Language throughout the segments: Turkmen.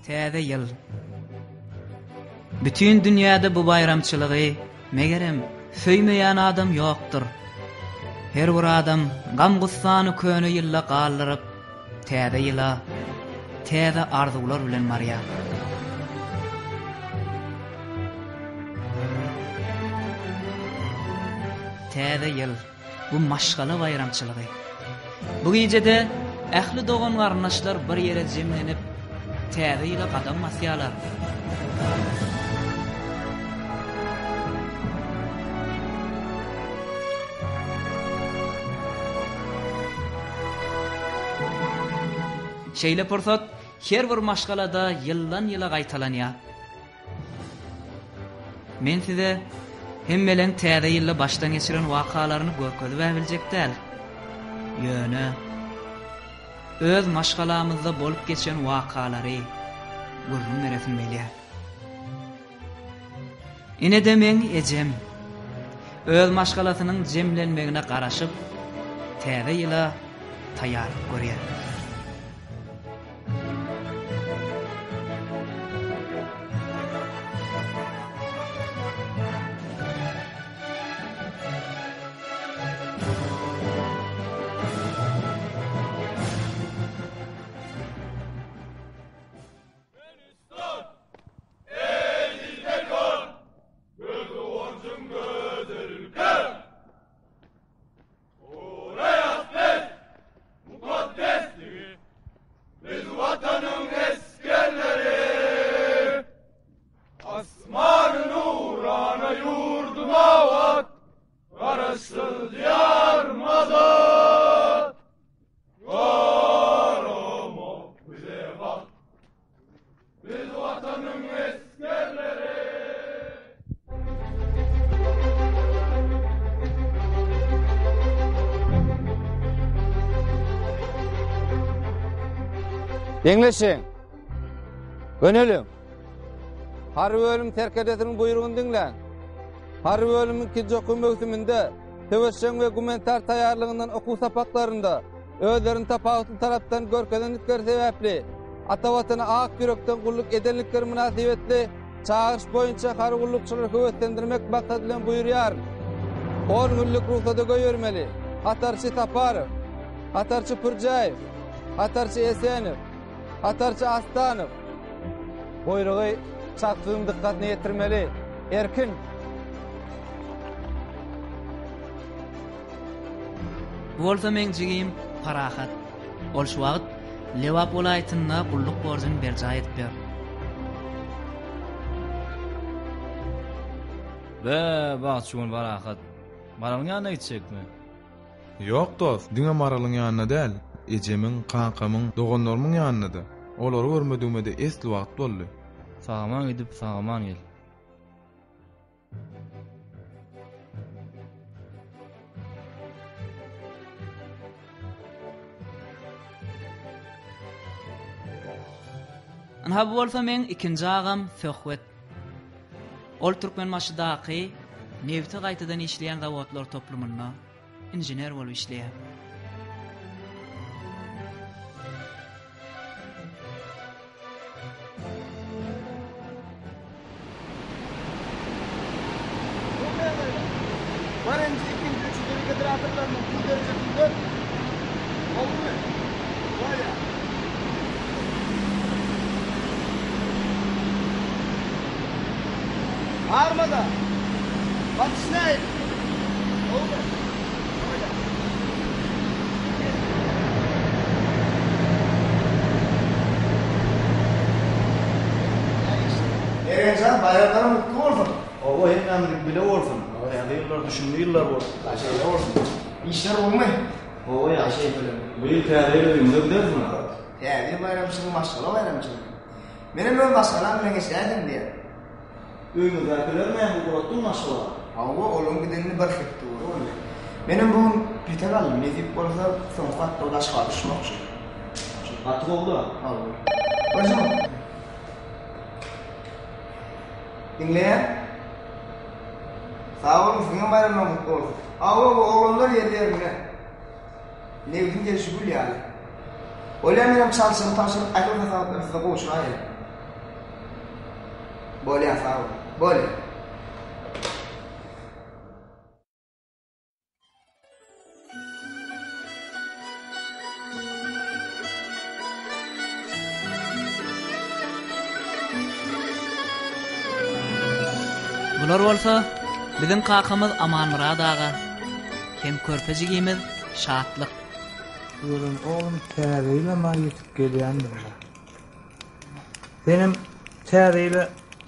Täze ýyl. Bütin dünýäde bu baýramçylygy, megerem, söýmeýän adam ýokdur. Her bir adam gam-gussany köne ýylda galdyryp, täze ýyla täze arzuwlar bilen barýar. Täze ýyl. Bu maşgala baýramçylygy. Bu gijede ähli dogan-garyndaşlar bir ýere jemlenip, Täze ýyla gadam basýarlar. Şeýle pursat her bir maşgalada ýyldan-ýyla gaýtalanýar. Men size hemmeleň täze ýylda başdan geçiren wakalaryny görkezib-ä biljek däl. Ýöne öz maşgalamyzda bolup geçen wakalary gürrüň beresim gelýär. Ine-de meň ejem. Öz maşgalasynyň jemlenmegine garaşyp, täze ýyla taýýarlyk görýär. Deňleşiň. Göneliň. Harby bölüm serkerdesiniň buýrugyny diňläň. Harby bölümiň ikinji okuw möwsüminde söweşjeň we gumanitar taýýarlygyndan okuw sapaklarynda özlerini tapawutly tarapdan görkezendikleri sebäpli Ata Watana ak ýürekden gulluk edenlikleri mynasybetli çagyryş boýunça harby gullukçylary höweslendirmek maksady bilen buýurýaryn. On günlük rugsada goýbermeli. Hatarçy Saparow, hatarçy Pürjäýew, hatarçy Esenow, hatarçy Astanow. Buýrugy çaksyzyň dykgatyna ýetirmeli. Erkin! Bu bolsa meň jigim Parahat. Ol şu wagt Lebap welaýatynda gulluk borjuny berjaý edip ýör. Be, bagt şu gün Parahat. Maralyň ýanyna gitjekmi? Ýok dost, diňe Maralyň ýanyna däl, ejemiň, kakamyň, doganlarymyň ýanyna-da. Olary görmedigime-de esli wagt boldy. Sag-aman gidip, sag-aman gel. Ynha bu bolsa meň ikinji agam Söhbet. Ol Türkmenbaşydaky nebti gaýtadan işleýän zawodlar toplumynda inžener bolup işleýär. Birinji, ikinji, üçünji regeneratorlarynyň suw derejesini gör. Gowumy? Bolýar. Armada. Batyş nähili? Gowumy? Bolýar. Mergenjan baýramlaryň gutly bolsun. Hawa hemmämiziň bile bolsun. Täze ýyllar düşümli ýyllar bolsun. Şeýle bolsun. Işler gowumy? Hawa ýagşy. Bu ýyl täze ýyl öýüňize giderismi? Täze ýyl baýramçylygy maşgala baýramçylygy. Menem öz maşgalam bilen geçiräýsem diýýän. Öýüňizdäkileri näme ugratdyňmy Aşgabada? Hawa, olaryň gidenine bir hepde boldy. Menem bu gün petek aldym, nesip bolsa, soňky gatnawda Aşgabada uçmakçy. Gaty gowy-da. Hawa. Bolşumy? Diňleýän. Sag boluň, siziňem baýramlaryňyz gutly bolsun. Hawa, bu oglanlar ýerli-ýerinde. Nebitiň gelşi gül ýaly. Bolýa, menem çalşygymy tabşyryp, ähli hasabatlary size gowşuraýyn. Bolýa sag bol. Bolýa. Bular bolsa biziň kakamyz Amanmyrat aga hem körpe jigimiz Şatlyk. Gören oglum täze ýylam-a ýetip gelýändir-le. Senem täze ýyla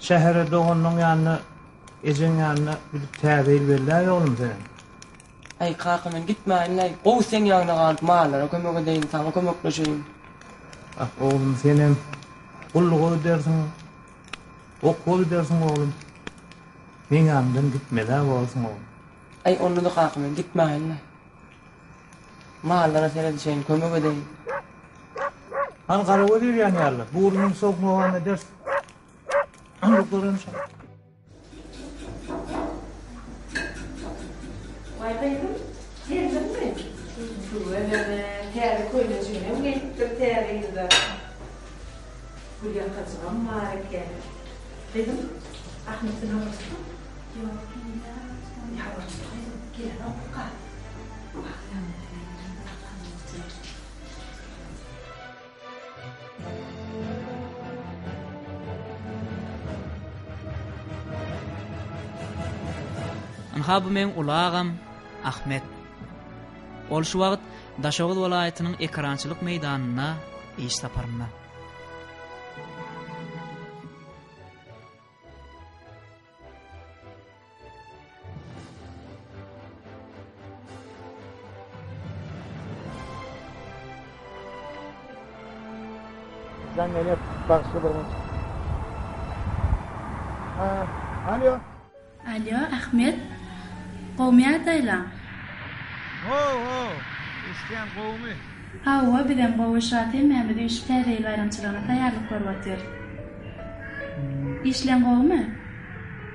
şähere doganynyň ýanyna, ejeň ýanyna gidip täze ýyl belläý oglum senem. Äý kaka men gitmäýin-läý, gowy seň ýanyňda galyp mallara kömek edeýin, saňa kömekleşeýin. Ah oglum senem gulluga gidersiň, okuwa gidersiň oglum. Meň ýanymdan gitmez-ä borsuň oglum. Äý onda-da kaka men gitmäýin-läý. Mallara seredişeýin, kömek edeýin. Hany garagöz ýörýän ýaly, burnuny sokmagam edersiň. Hany görelim şony. Waý gyzym, geldiňmi? Tüweleme, täze köýnejiginem geýipdir täze ýylda. Gülýakajygam bar eken. Gyzym, Ahmetden habar tutduňmy? Ýok, indi habar tut gyzym, gelenokmyka? Wah, Ynha bu meň uly agam Ahmet. Ol şu wagt Daşoguz welaýatynyň ekerançylyk meýdanynda iş saparynda. Jaň gelýär, bagyşla bir minut. Alýo. Alýo, Ahmet. Gowmy ýagdaýlaň? How, how. Eşidýän, gowumy? Hawa, bizem gowy, şu wagt hemmämiz üýşüp Täze ýyl baýramçylygyna taýýarlyk görüp otyrys. Işleň gowumy?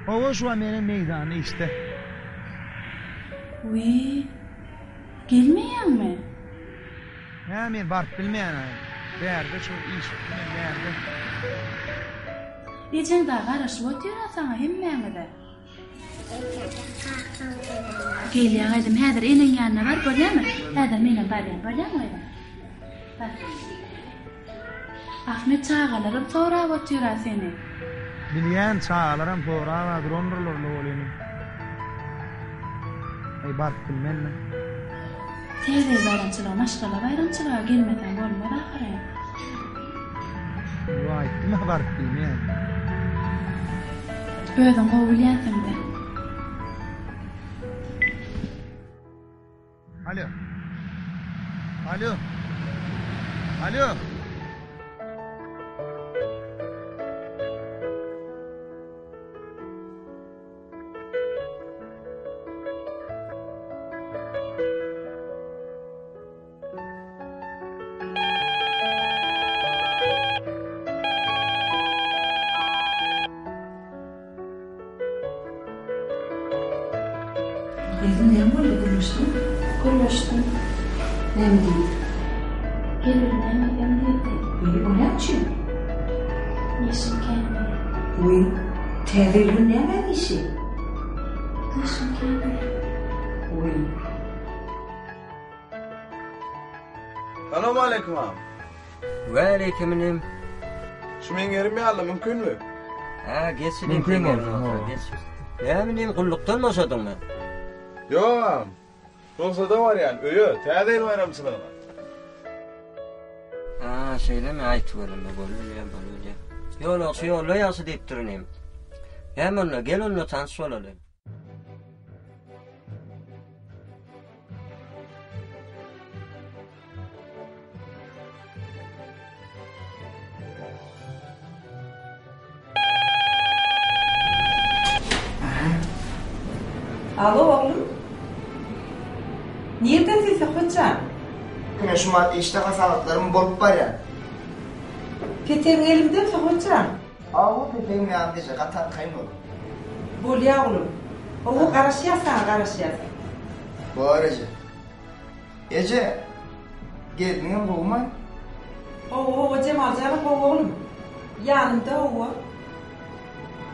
Hawa, şu wagt menem meýdanda işde. Wiý, gelmeýäňmi? Hä, men baryp bilmeýän-ä. Bärde şu iş bilen bärde. Ejeň dagy garaşyp otyr-a saňa, hemmäňize. Gelýä gyzym, häzir eneň ýanyna bar, bolýamy? Häzir menem barýan, bolýamy gyzym? Bar. Ahmet çagalaram sorap otyr-a seni. Bilýän, çagalaram sorab-a durandyrlar-la welin. Aý, baryp bilmen-le. Täze ýyl baýramçylygy maşgala baýramçylyga gelmeseň bolmaz ahyry. Ýok, aýtdym-a baryp bilmeýän. Özüň gowy bilýänsiň-dä. Alo. Alo. Alo. Gyzym näme boldy gürleşdiňmi? Gürleşdim. Näme diýdi? Gelibilmän diýsem diýdi. Wiý, o näme üçin? Işim kän diýdi. Wiý, täze ýyl gün nämäň işi? Işim kän diýdi. Wiý. Salowmaleýkim agam. Waleýkim inim. Şu meň ýerim ýaly mümkinmi? Hä, geç inim Mümkin seň ýeriň bolsa, bolsa, hawa. geç. Näme inim, gullukdan boşadyňmy? Ýok agam. Rugsada barýan, öýe, Täze ýyl baýramçylygyna. Hä, şeýlemi, aý tüweleme, bolubilýär, bolubilýär. Ýolagçy ýolda ýagşy diýipdir inim. Näme onda, gel onda tanyş bolaly. Alo oglum. Nirden sen Söhbet jan? Men şu wagt işde hasabatlarym bolup barýar. Petegiň elimdemi Söhbet jan? Hawa petegim ýanynda eje gaty arkaýyn bol. Bolýa oglum. Hawa garaşýas saňa garaşýas. Bor eje. Eje, gelniňem gowumy? Hawa hawa Jemaljanam gowy oglum. Ýanymda hawa.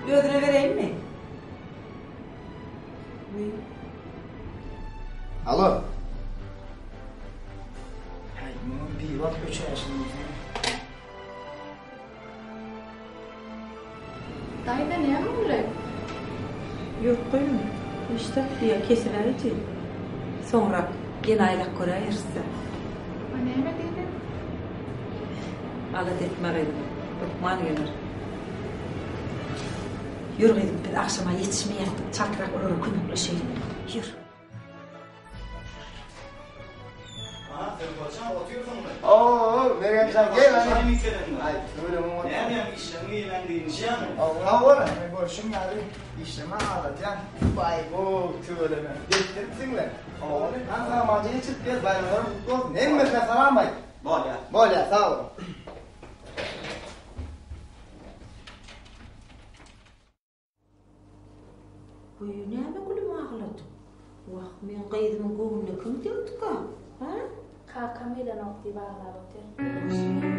Özüne bereýinmi? Wiý. Alo. Häý, munuň biwagt öçäýşini diýsene. Daýza näme boldy? Ýok gyzym, hiç zat diýýä, kesiläýdi. Soňrak ýene aýlap göräýeris-dä. A näme diýdi? Alada etme gyzym, hökman geler. Ýör gyzym, biz agşama ýetişmeýäs, çaltrak olara kömekleşeýin. Ýör. Aha, sen goçam otyrsyňmy? Oo, Mergen jan gel hany. Aý, tüweleme oňat. Näme işleň ýylan dynişýäňmi? Hawa, men görşüň ýaly işleme aladýan. Baý-bo, tüweleme. Ýetdiripsiň-le. Hawa, hany samanja geçirip gel, baýramlaryň gutly bolsun. Hemmesine salam aýt. Bolýar. Bolýar, sag boluň. Buý näme gülüm agladyň? Wah, meň gyzymyň göwnüne kim degdika? Hä? Kakam gelenok diýip aglap otyr.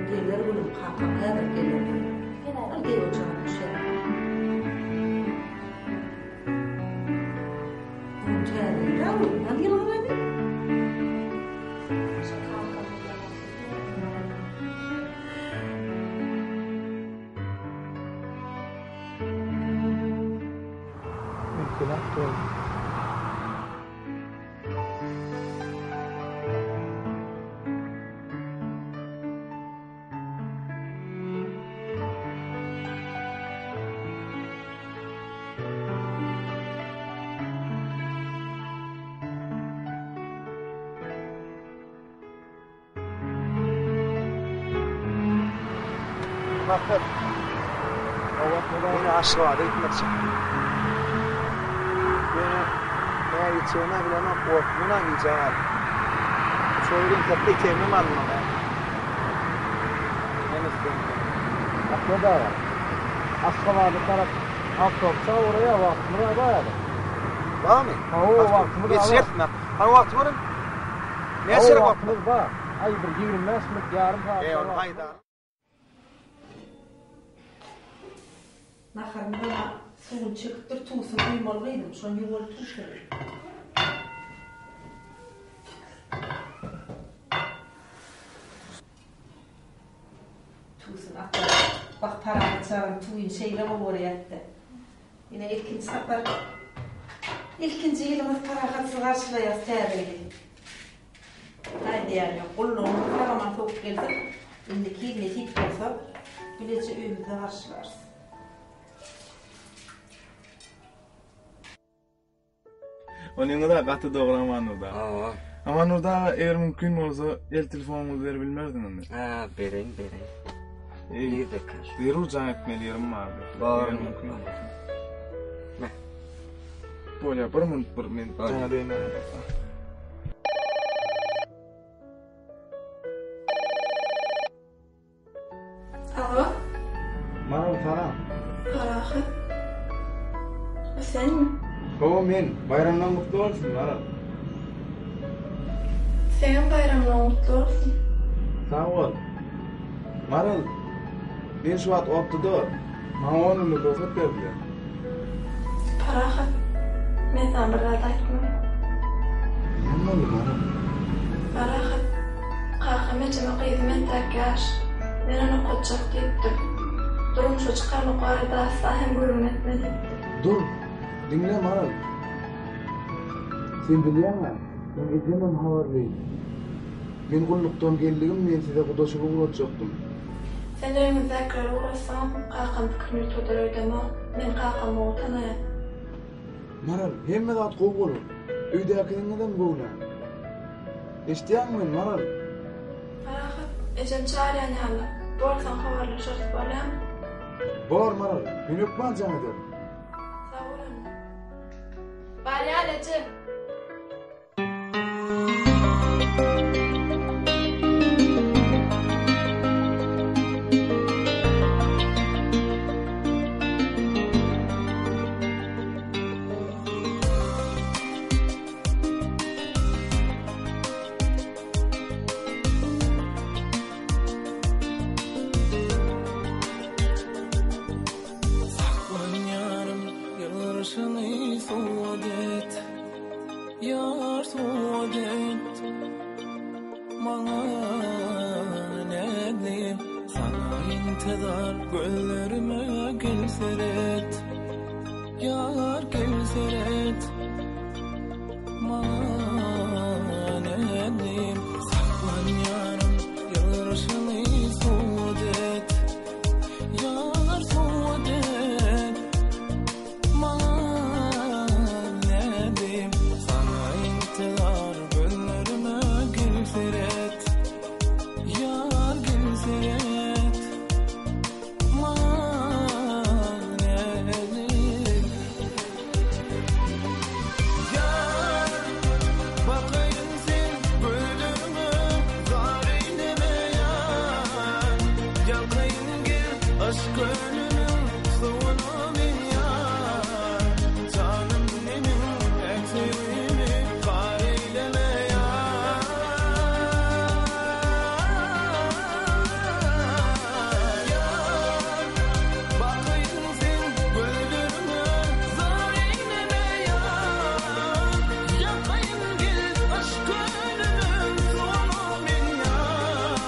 Geler gülüm, kakaň häzir geler. Geläýin. Al geý ojagyň düşer. Bu täze ýyl-a gülüm, al ýylgyraly. Şu kakam gelenok diýip aglap otyr. Üýtgeläp durdy. Maksat. Ýene Aşgabada gitmekçi. Ýöne näme gitjegimi bilemok, gorkdum-a gijä galyp. Uçagy entek etegimem alynmaly. Näme isleýän? Maksat aga, Aşgabada tarap awtobus ugraýar, wagtymyz bar häzir. Barmy? Hawa, wagtymyz bar. Ýetişerismi? Hany wagty görün. Näçe wagtymyz bar? Aý bir 25 minut, ýarym sagat. Eý, ony haýda. Naharymyzam suwuny çekipdir, towsuny guýmaly gyzym, şony ýuwaly towsuny. Towsuny ataly. Bak Parahat jagam tuwyny şeýle gowy görýärdi. Ine ilkinji sapar ilkinji ýylymyz parahatsyz garşylaýas täze ýyly. Aýdýan ýok. Gullugymyz sag-aman sowup gelsin. Indiki ýyl nesip bolsa bileje öýümizde garşylarys. Onyňyz-a gaty dogry Amannurdy aga. Hawa. Amannurdy aga, eger mümkin bolsa, el telefonyňyzy berip bilmersiňizmi? Hä, bereýin, bereýin. Nirdekä? Zerur jaň etmeli ýerim bardy. Bar. Eger mümkin bolsa. Meh. Bolýar, bir minut bir men jaň edeýin. Alo. Maral salam. Parahat. Bu senmi? Hawa men. Baýramlaň gutly bolsun Maral. Seňem baýramlaň gutly bolsun. Sag bol. Maral, men şu wagt otluda. Maňa on günlük rugsat berdiler. Parahat, men saňa bir zat aýtmaly. Näme boldy, Maral? Parahat, kakam ejeme gyzym entäk ýaş, men ony okatjak diýipdir. Durmuşa çykarmak barada asla hem gürrüň etme diýipdir. Dur, diňle, Maral. Sen bilýäň-ä, meň ejemem habarly. Men gullukdan geldigim men size gudaçylyk ugratjakdym. Sen öýüňizdäkileri ugratsaňam, kakam pikirini üýtgeder öýdemok. Men kakamy gowy tanaýan. Maral, hemme zat gowy bolar. Öýdäkiniňizem göwnä. Eşidýäňmi meni, Maral? Parahat, ejem çagyrýan ýaly. Bor, soň habarlaşarys, bolýamy? Bor, Maral, men hökman jaň ederin. Sag bol onda. Barýan, eje. intizar Gözlerime gel seret Ýar gel seret Maňa nädim Saklanýaryn Ýylgyryşyňy sowgat et Ýar sowgat et Maňa nädim Saňa intizar Gözlerime gel seret Ýar gel seret Maňa nädim Ýar bakaýyn sen gözlerime Zar eýleme ýar Ýakaýyn gel aşk kölüniň suwuna men ýar Janym meniň päk söýgimi gar eýleme ýar Ýar bakaýyn sen gözlerime Zar eýleme ýar Ýakaýyn gel aşk kölüniň suwuna men ýar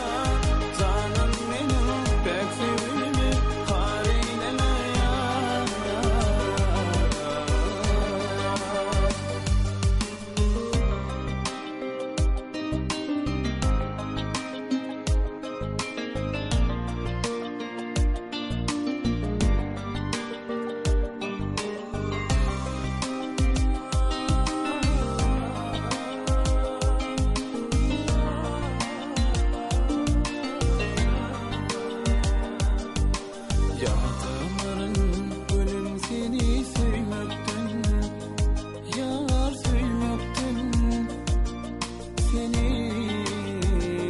Janym meniň päk söýgimi har eýleme ýar. Ýatlamaryn gülüm seni söýmekden Ýar söýmekden Seni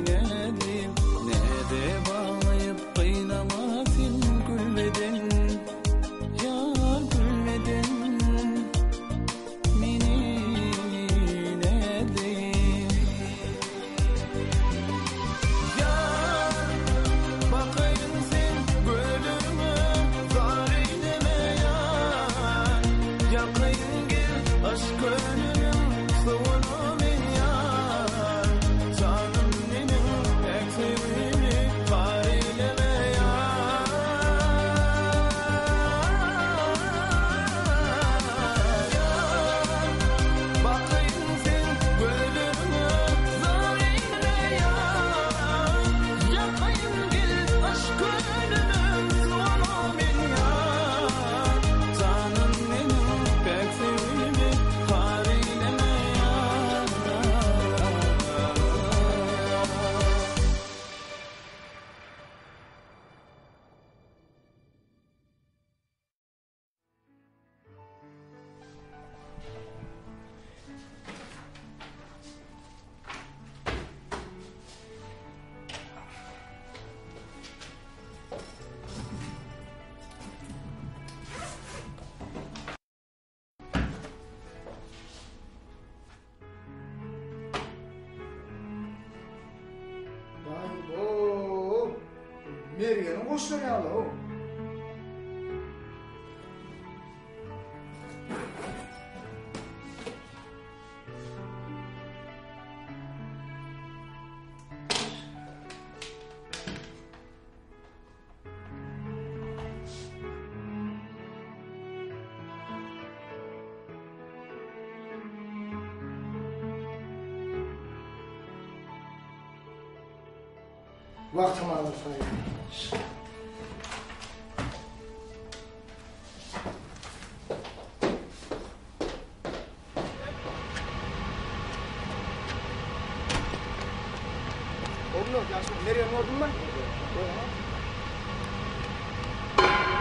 nädip näde baglaýyp gynama sen gülmeden Ýar gülmeden Meni nädip Ýar bakaýyn sen gözlerime Zar eýleme ýar Ýakaýyn gel aşk kölüniň suwuna men ýar Janym meniň päk söýgimi gar eýleme ýar Ýar bakaýyn sen gözlerime Zar eýleme ýar Ýakaýyn gel aşk kölüniň suwuna men ýar Janym meniň päk söýgimi har eýleme ýar. Baý-bo! Mergeniň goşlary ýaly-ow. Wagtam azalsa. Oglan, ýaşuly, Mergeni gördüňmi?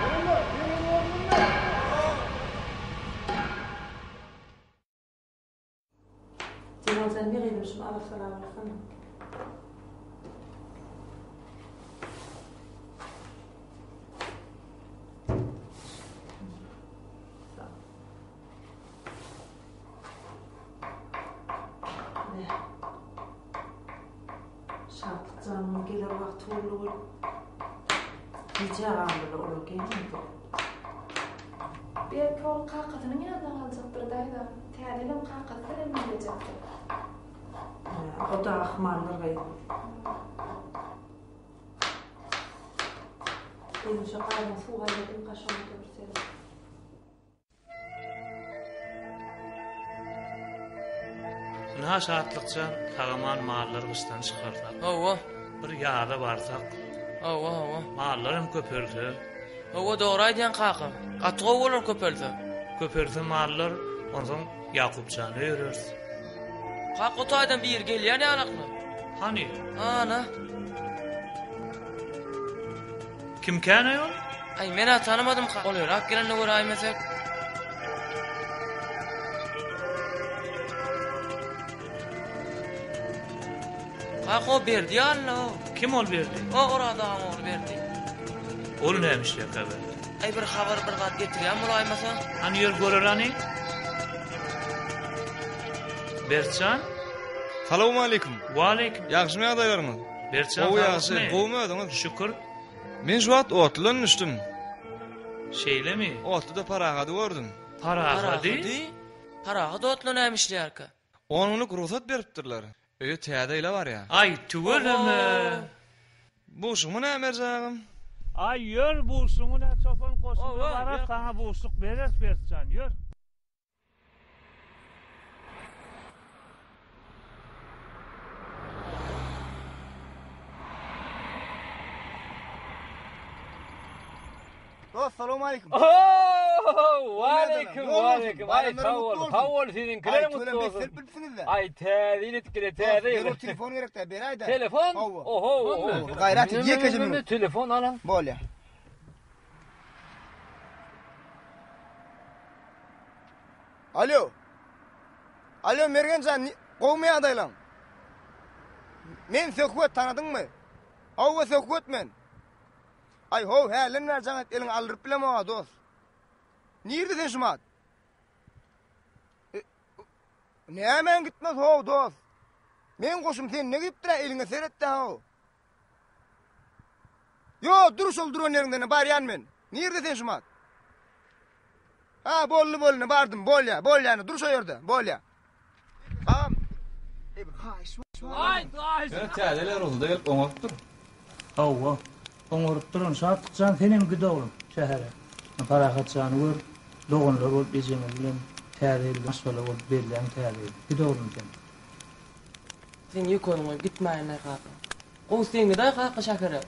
Oglan, Mergeni gördüňmi? Jemaljan bir gyzym şuny arassalap alsana. Şatlyk janyň geler wagty boldy bol. Gijä galdylar olar gelmedi. Belki ol kakasynyň ýanynda galjakdyr daýza. Täze ýylam kakasy bilen bellejekdir. O-da ahmaldyr gyzym. Gyzym şo gaýyň suw gaýnadymka şoňa-da bir seret. Ynha Şatlykjan sagaman mallary gyşdan çykarsak. Hawa. Bir ýaza barsak. Hawa, hawa. Mallar hem köpelse. Hawa dogry aýdýaň kaka. Gaty gowy bolar köpelse. Köpelse mallar, onsoň Ýakupjana ýöreris. Kaka o taýdan biri gelýän ýalakly. Hany? Ana. Kimkän aý ol? Aý men-ä tanamadym kaka. Golaýrak gelende göräýmesek. Kaka o Berdi ýaly-la o. Kim ol Berdi? O Oraz agaň ogly Berdi. Ol näme işleýärkä Berdi? Aý bir habar bir zat getirýän bolaýmasa. Hany ýör görer hany. Bertjan? Salowmaleýkim. Waleýkim. Ýagşymy ýagdaýlaryňyz? Bertjan Gowy ýagşy. saglyk Gowumy özüňiz? Şükür. Men şu wagt otludan düşdüm. Şeýlemi? Otluda Parahady gördüm. Parahady? Parahady? Parahat otla näme işleýärkä? On günlük rugsat beripdirler. Öýe täze ýyla barýa. Aý tüweleme. Buşugymy näme berjek agam? Aý ýör buşugyňy nä çopan goşuna baras saňa buşluk bereris Bertjan ýör. Dost salowmaleýkim. Waleýkim, waleýkim. Aý sag bol, sag bol siziňkilerem gutly bolsun. Aý täze ýyl etip gelýär, täze ýyl. Zerur telefon gerekdä, beräýdä. Telefon? Oho, oho. Gaýrat et, ýekeje minut. Telefon alan. Bolýa. Alo. Alo Mergen jan, gowumy ýagdaýlaň? Men Söhbet tanadyňmy? Hawa Söhbet men. Aý how hälden bäri jaň edip eliňi aldyryp bilemok-a dos. Nirde sen şumat? E, nämäň gitmez how dos? Meň goşum sende gidipdir-ä eliňe seret-dä how. Ýo, dur şol duran ýeriňden barýan men. Nirde sen şumat? Ha, boldy boldy, bardym, bolýa, bolýa, dur şo ýerde, bolýa. Agam, ey bir haýyş Aý, aý. Ýöne täzeler rugsada gelip oňarypdyr. Hawa, oňaryp duran Şatlyk jan senem git oglum şähere. Parahat jany gör, doganlar bolup ejeňiz bilen täze ýyl maşgala bolup belläň täze ýyly. Git oglum sen. Sen ýeke özüň goýup gitmäýin-aý kaka. Gowy sen gidäý kaka şähere.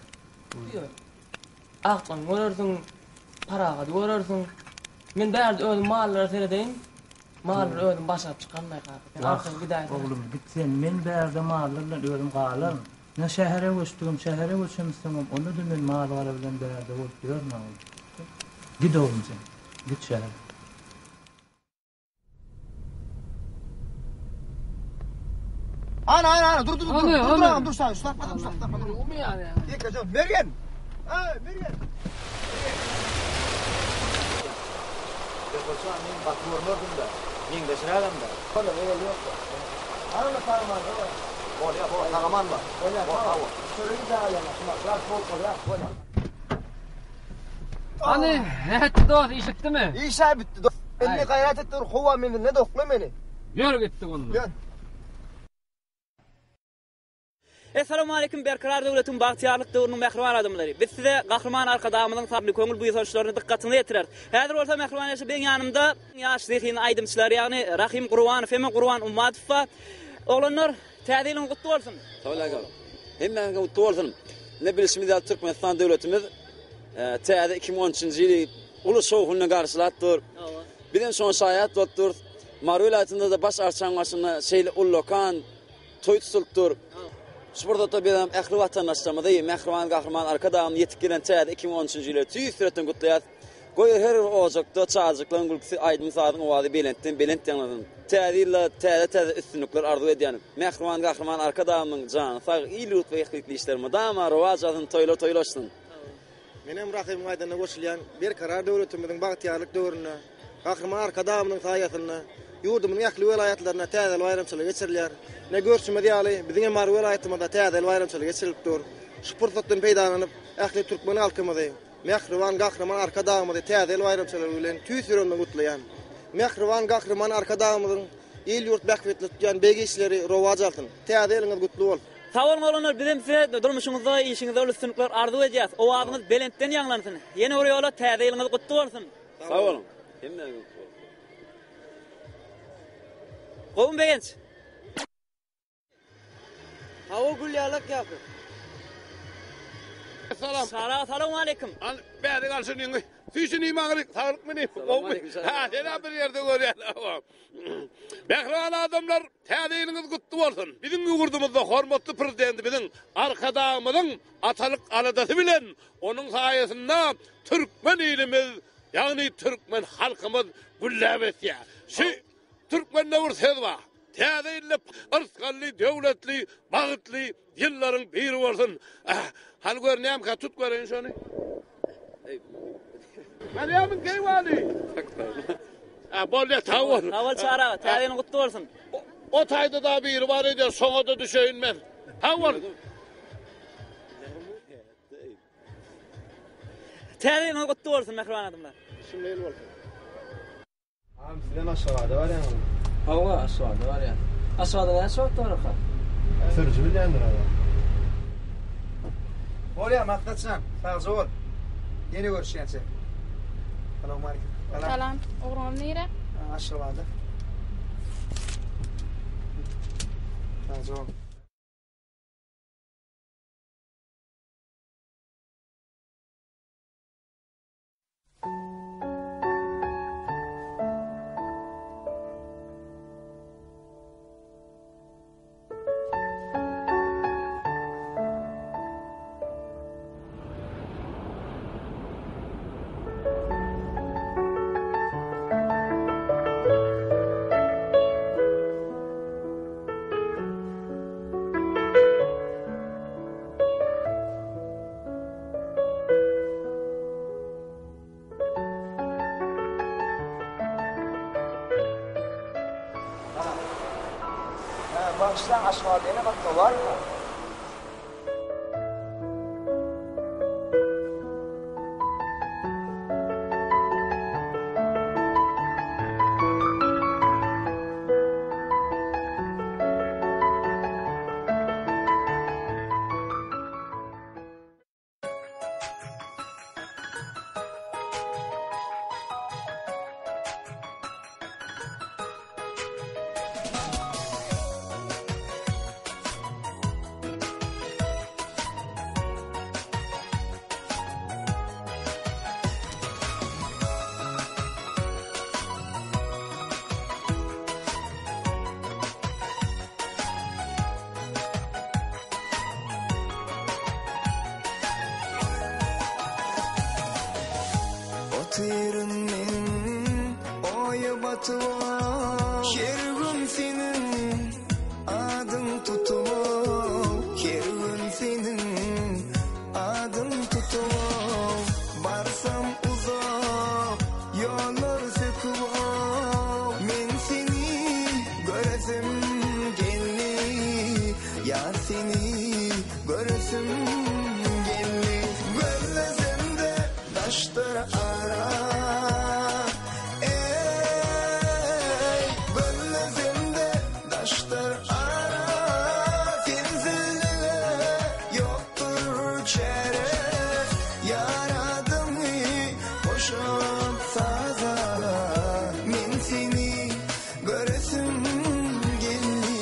Ýör. Agtygyňy görersiň, Parahady görersiň. Men bärde özüm mallara seredeýin. Mallary özüm başaryp çykaryn-aý kaka. Sen arkaýyn gidäýsene. Oglum, git sen. Men bärde mallar bilen özüm galaryn. Ine şähere göçdügim, şähere göçemizsoňam, onda-da men mal-gara bilen bärde bolup ýörün oglum. Git oglum sen. Git şähere. Ana ana ana dur dur dur dur dur agam dur şaý şu tapmadım şu tapmadım. Ýeke Mergen. Ey Mergen. Ýokarça men gaty görmerdim-de. Meňzeşrägem-de. Bolýa, ýok, ýok. Ana sagaman, Bolýa, bol, sagaman bar. Bolýa, Bol, sag bol. Çöregi daýana, şuna, biraz bol bolýa, bolýa. Hany, nätdi dost, iş bitdimi? Iş-ä bitdi, dost. Indi gaýrat et dur, howa menziline dokla meni. Ýör gitdik onda. Ýör. Essalawmaleýkim Berkarar döwletiň bagtyýarlyk döwrüniň mähriban adamlary! Biz size Gahryman Arkadagymyzyň sabyrly köňül buýsançlaryny dykgatyňyza ýetireris. Häzir bolsa mähriban ýaşa beň ýanymda ýaş zehinli aýdymçylar ýagny Rahym Gurbanow hem Gurban Ummatow bar. Oglanlar Täze ýylyňyz gutly bolsun! Sag bol agam. Hemmäňiziň gutly bolsun. Ine bilşimiz ýaly Türkmenistan döwletimiz täze 2013-nji ýyly uly şowhun bilen garşylap dur. Biz hem şoňa şaýat bolup durus. Mary welaýatynda-da baş arçaň başynda şeýle ullakan toý tutulyp dur. Şu pursatda biz hem ähli watandaşlarymyzy mähriban Gahryman Arkadagymyz ýetip gelen täze 2013-nji ýyly tüýs ýürekden gutlaýarys. Goý, her bir ojakda çagajyklaryň gülküsi, aýdym-sazyň owazy belentden belent ýaňlansyn. Täze ýylda täze-täze üstünlikler arzuw edýän. Mähriban Gahryman Arkadagymyzyň jany sag, il-ýurt bähbitli işleri mydama rowaç alsyn, toýlar toýlaşsyn! Menem Rahymyň aýdanyna goşulýan, Berkarar döwletimiziň bagtyýarlyk döwründe, Gahryman Arkadagymyzyň saýasynda ýurdumyzyň ähli welaýatlarynda Täze ýyl baýramçylygy geçirilýär. Ine, görşümiz ýaly, biziň hem Mary welaýatymyzda Täze ýyl baýramçylygy geçirilip dur. Şu pursatdan peýdalanyp, ähli türkmen halkymyzy, Mähriban Gahryman Arkadagymyzy Täze ýyl baýramçylygy bilen tüýs ýüregimden gutlaýan. Mähriban Gahryman Arkadagymyzyň il-ýurt bähbitli tutýan beýik işleri rowaç alsyn! Täze ýylyňyz gutly bolsun! Sag boluň oglanlar bizem size durmuşyňyzda işiňizde uly üstünlikler arzuw edýäs. Owazyňyz belentden ýaňlansyn. Ýene bir ýola täze ýylyňyz gutly bolsun. Sag boluň. Hemmäňiz gutly bolsun. Gowumy Begenç? Hawa gül ýalak ýapyk. Salam. Sara salowmaleýkim. Al bäri gal şunyňy. Süýşüni maňryk saglykmy ne? Gowmy? Ha, sen bir ýerde görýän. Mähriban adamlar, täze ýylyňyz gutly bolsun. Biziň ýurdumyzda hormatly Prezidentimiziň Arkadagymyzyň atalyk aladasy bilen onuň saýasynda türkmen ilimiz, ýagny türkmen halkymyz gülläp ösýär. Şu Türkmende bir söz bar. Täze ýylda yrsgally, döwletli, bagtly ýyllaryň biri bolsun. Hany gör nämka tut göreýin şony. Görýärmiň keýwany? Ha bolýa sag bol. Sag bol Çary aga, täze ýylyň gutly bolsun. O taýda da biri bar öýdýän, şoňa-da düşeýin men. Sag bol. Täze ýylyňyz gutly bolsun mähriban adamlar. Şunda ýyl bolsun. Agam sizem Aşgabada barýaňyzmy? Hawa, Aşgabada barýan. Aşgabada näçe wagtda bararka? Sürüji bilýändir agam. Bolýa Maksat jan, sagja bol. Ýene görüşýänçä. Salowmaleýkim. Salam. Salam. Ugruňyz nirä? Aşgabada. Sagja bol. Bagyşlaň Aşgabatda ene gatnaw barmy? Otyryn men oýa batyp Her gün seniň adyň tutup Her gün seniň adyň tutup Barsam uzak ýollar söküp Men seni göresim geldi Ýar seni göresim geldi Gözlesem-de daşdyr ara Eý, gözlesem-de daşdyr ara Sensizlige ýokdur çäre Ýar adyňy goşup saza Men seni Göresim geldi,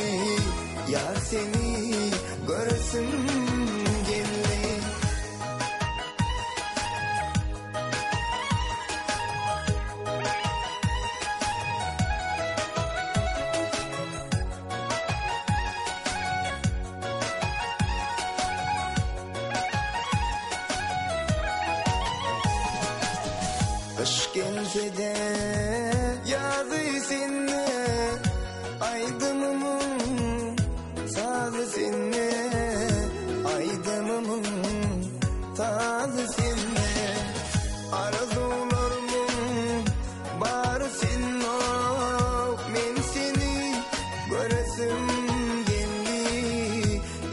ýar seni göresim geldi. Gyş gelse-de ýazy sende, Aýdymymyň sazy sende, Aýdymymyň sazy sende. Arzuwlarymyň bary sende, Men seni göresim geldi,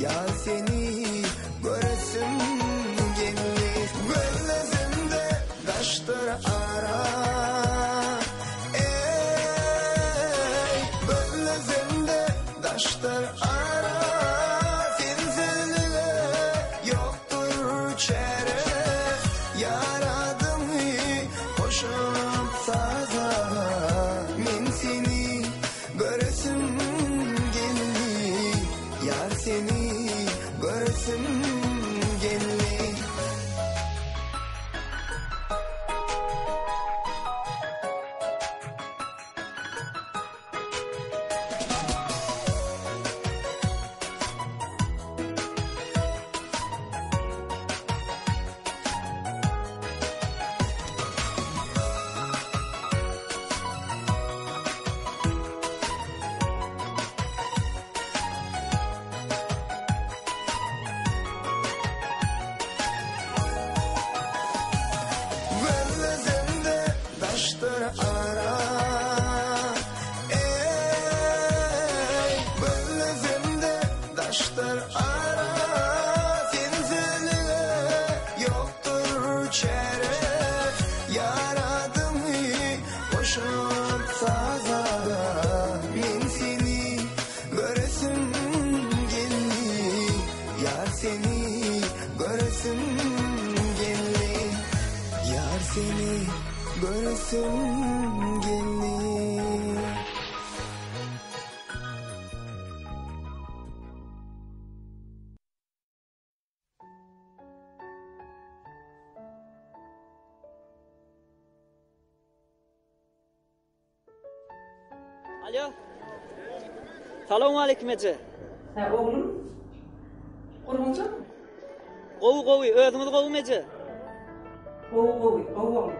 Ýar seni göresim geldi. Gözlesem-de daşdyr ara, Eý, gözlesem-de daşdyr ara, Sensizlige. Daşdyr ara Eý, gözlesem-de daşdyr ara Sensizlige ýokdur çäre Ýar adyňy goşup saza Men seni göresim geldi Ýar seni göresim geldi Ýar seni göresim geldi. Alo. Salowmaleýkim eje. Hä oglum. Gurgunjam. Gowy gowy, özüňiz gowumy eje? Gowy gowy, gowy oglum.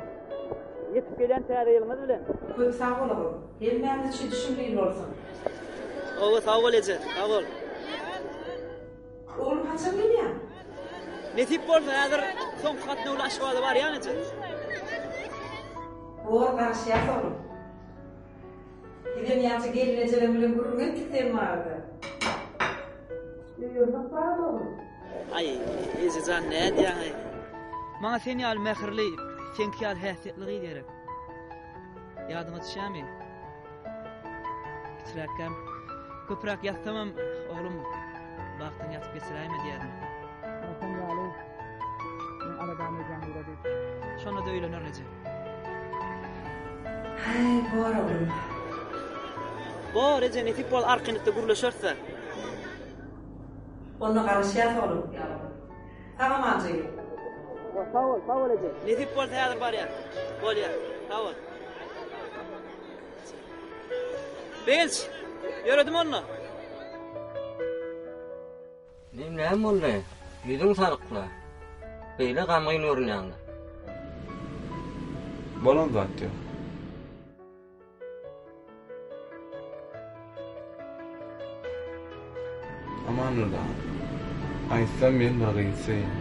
Ýetip gelýän täze ýylyňyz bilen. Köp sag bol oglum. Hemmämiz üçin düşümli ýyl bolsun. Gowy, sag bol eje, sag bol. Oglum haçan gelýäň? Nesip bolsa häzir soňky gatnawly Aşgabada barýan eje. Bor garaşýas oglum. Bizem ýaňja gelnejeleň bilen gürrüň etdik sen barada. Öýermek barada oglum. Aý, ejejan nädýäňaý? Maňa sen ýaly mähirli, seňki ýaly häsiýetli gyz gerek. Ýadyňa düşýärmi? Kiçiräkkäm köpräk ýatsamam, oglum, bagtyň ýatyp geçiräýme diýerdim. Sen ýaly meň aladamy edýän gyza diýip. Şonda-da öýlenerin eje. Häý, bor oglum. Bor eje, nesip bolsa arkaýynlykda gürleşeris-dä. Onda garaşýas oglum. Sag-aman jigim. Sag bol, sag bol eje. Nesip bolsa häzir barýan. Bolýar. Sag bol. Begenç, ýöredim onda. Inim näme boldy? Ýüzüň salykla. Beýle gamgyn görünýäňle. Bolan zat ýok. Amanurdy aga, aýtsam men bir gyzy söýýän.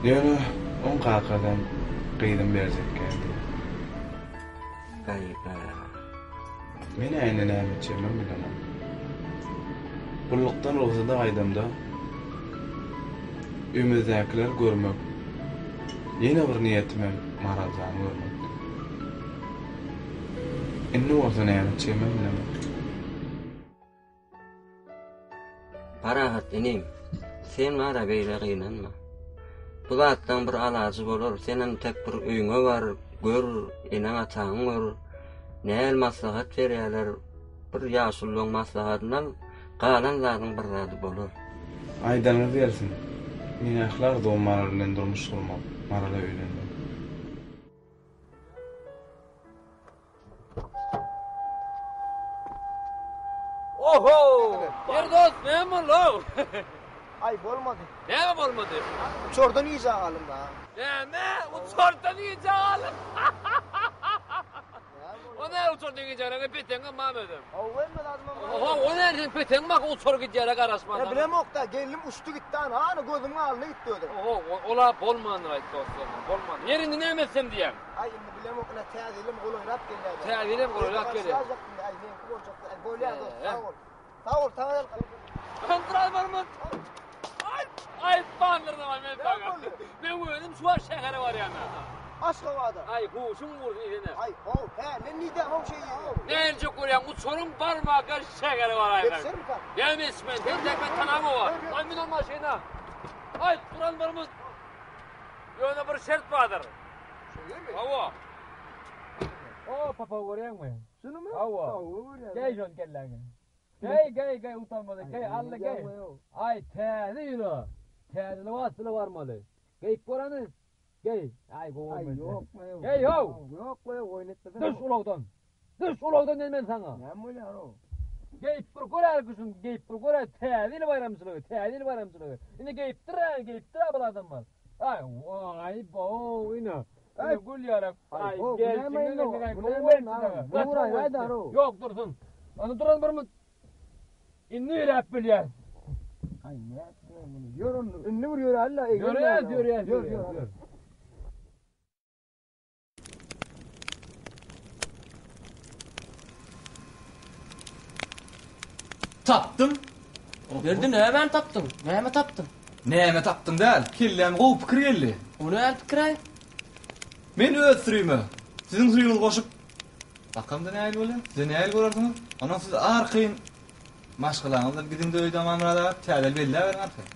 Ýöne oň kakasam gyzym berjek däl diýýär. Gaýyba. Men-ä indi näme etjegimem bilemok. Gullukdan rugsada gaýdamda öýümizdäkileri görmek, ýene bir niýetimem Maral jany görmekdi. Indi bolsa näme etjegimem bilemok. Parahat inim, sen bara beýle gynanma. Bu zatlaň bir alajy bolar, senem tek bir öýüňe bar, gör, eneň-ataňy gör, näl maslahat berýärler, bir ýaşululaň maslahatyny al, galan zadyň bir zady bolar. Aýdanyňyz gelsin. Meň ähli arzuwym Maral bilen durmuş gurmak, Marala öýlenmek. Oho! Ýer dost, näme boldy-ow? Aý, bolmady. Näme bolmady? Uçardan gijä galdym da. Näme? Uçardan gijä galdyň? O näme uçardan gijä galan? Peteňem bam özem. Hawa, hemme zadym bar. Oho, o näme seň peteň bak uçar gidýärä garaşman. Ýa bilemok-da, geldim uçdy gitdi ana, ana gözümiň alnyna gitdi özem. Oho, ol-a bolmandyr aýt dostum, bolmandyr. Ýer indi näme etsem diýýäň? Aý indi bilemok ine täze ýylam golaýlap gelýär. Täze ýylam golaýlap gelýär. Aý meňki boljakdy. Aý bolýar dost sag bol. Sag bol saňa ýalkasyn. Kontra barmaz. Aý aý bandyrdyma men saňa. Men özüm şu wagt şähere barýan. Aşgabada. Aý huşuň gursun isene. Aý how hä men nide how şeý ýeri. Näljek bolýaň uçaryň barmaka şähere baraýsaň. Ýetişermikä? Näme ýetişmän sen tek men tanamok. Aý mün ol maşyna. Aý duran barmaz. Ýöne bir şert bardyr. Şeýlemi? Hawa. O papa görýäňmi? Şunumy? Hawa. Hawa görýän. Geý şony kelläňe. Geý, geý, geý utanmada geý, alla geý. Aý täze ýyla. Täze lybas bile barmaly. Geýip gör hany. Geý. Aý gowy Aý bolmaz. ýok. Geý how. Ýok, oýun etmesene. Düş ulagdan. Düş ulagdan diýen men saňa. Näme bolýar-ow? Geýip bir gör-ä küşüň, geýip bir gör-ä täze ýyl baýramçylygy, täze ýyl baýramçylygy. Indi geýipdir-ä, geýipdir-ä bul adamlar. Aý, aý, bo, ine. Ine gül ýaly. Aý, gelşiňe gelşiňe, gowy gelşiňe. Ýok, dursun. Onda duran bir mut. Indi ýöräp bilýäs. Aý, nätdim muny? Ýör onda, indi bir ýöräli-le. Ýöräs, ýöräs, ýör, ýör. Tapdym. Berdi nämäni tapdyň? Näme tapdyň? Näme tapdym däl, kelläme gowy pikir geldi. O näme pikir-aý? Men öz sürime siziň sürüňizi goşup bakamda nähili bolýar? Size nähili görersiňiz? Ondan siz arkaýyn maşgalaňyz bilen gidiň-de öýde Amanmyrat aga, täze ýyl belläberiň arkaýyn.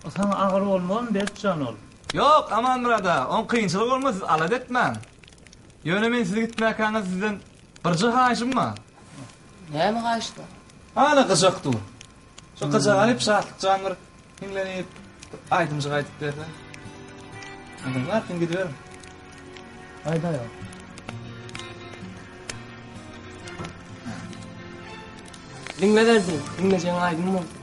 O saňa agyr bolmazmy Berkjan ol? Ýok, Amanmyrat aga, oň kynçylygy bolmaz, siz alada etmäň. Ýöne men siz gitmäkäňiz sizden birje haýyşym bar. Näme haýyşt bar? Ana gyjak dur. Şo gyjagy alyp Şatlyk jan bir hiňlenip bir aýdymjyk aýdyp berse. Ondan arkaýyn gidiberiň. Aýdaý. Diňle Berdi, diňlejegiň aýdyň bolsun.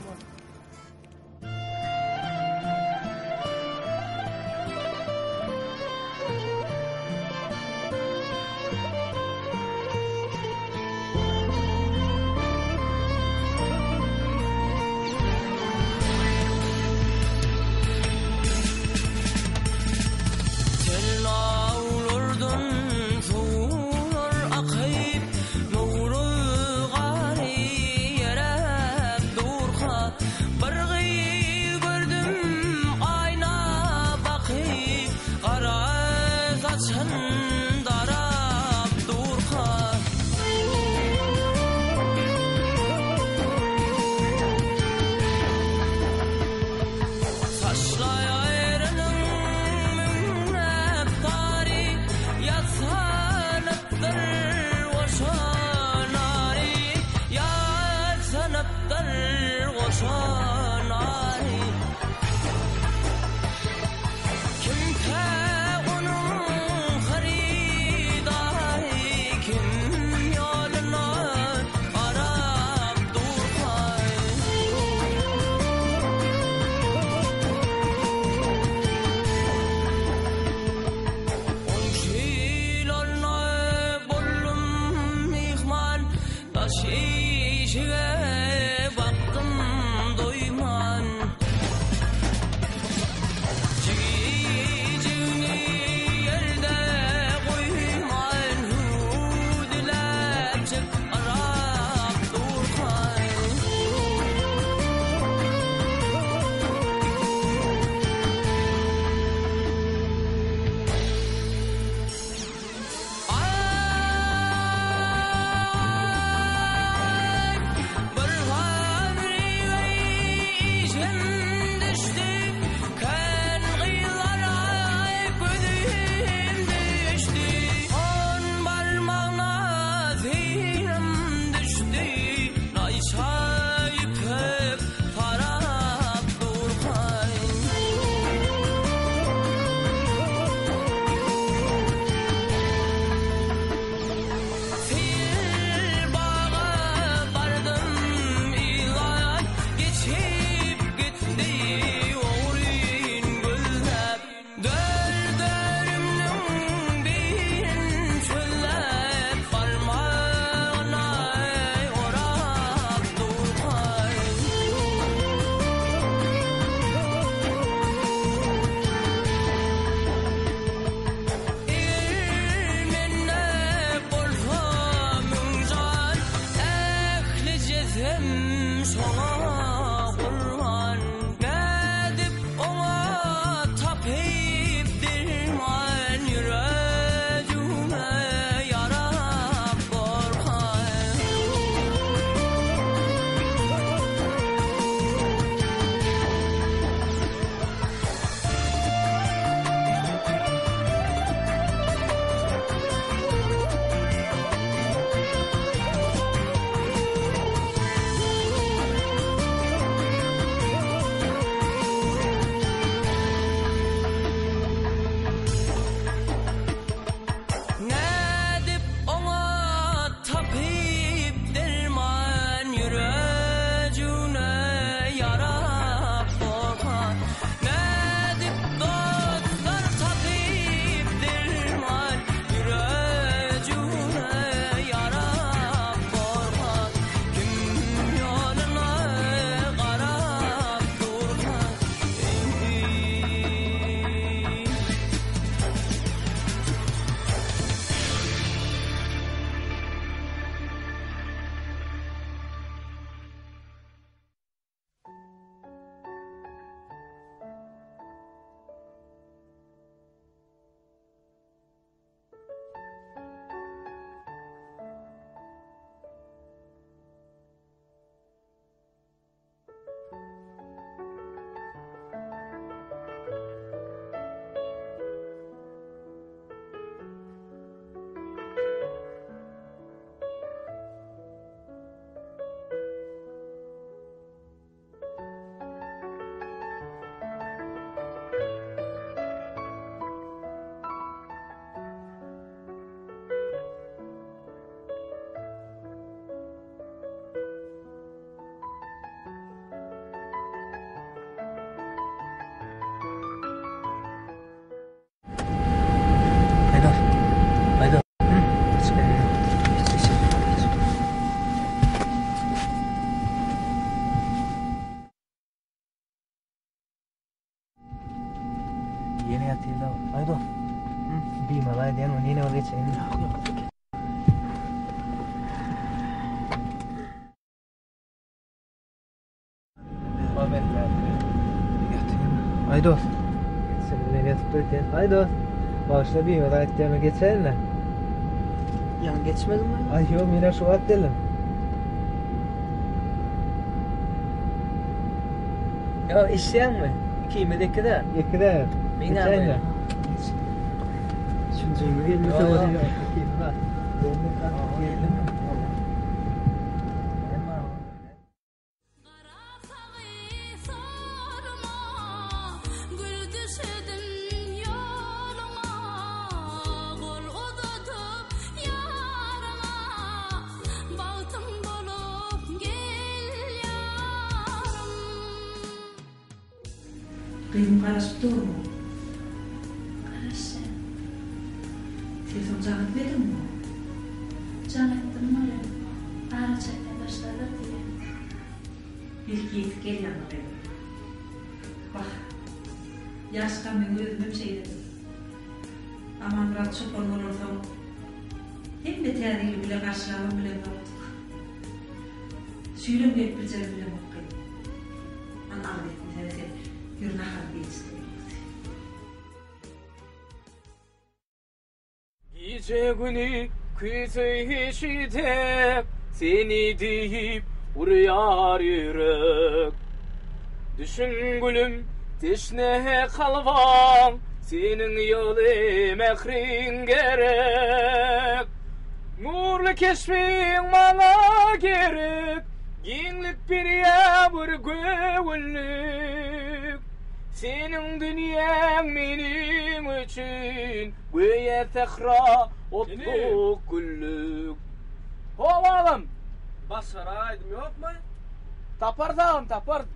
Ýene ýatyr-da. Aý dost. Bimaza edýän ony ýene bir geçeýin. Ýok, ýok. Aý dost. Sen bilen ýatyp durýan. Aý dost. Bagyşla bimaza aýtýan geçeýin-le. Ýaňy geçmediňmi? Aý ýok, men şu wagt geldim. Ýa eşýäňmi? Ikimiz ekide. Ekide. Geçeýin-le. Üçünjimiz gelmese bolýar. Ikimiz bar. Gyzym garaşyp durmy? Garaşýar. Telefon jaň etmediňmi? Jaň etdim welin, araçäkden daşdadyr diýýär. Belki ýetip gelýändir gyzym. Wah, ýaşkam meň özümem şeýledim. Amanmyrat çopan bolansoň, hemme täze ýyly bile garşylabam bilemzokdyk. Şu ýylam gelip biljegimi bilemok gyzym. Hany alada etmesene sen, ýör naharyňy iç-de ýat. Gije güni küýseýşi dek seni diýip urýar ýürek. Düşün gülüm teşne kalbam seniň ýyly mähriň gerek. Nurly keşbiň maňa gerek giňlik berýär bir göwünlik. Seniň dünýäň meniň üçin Göýä sähra otluk güllük. How agam! Başgara aýdym ýokmy? Taparys agam taparys.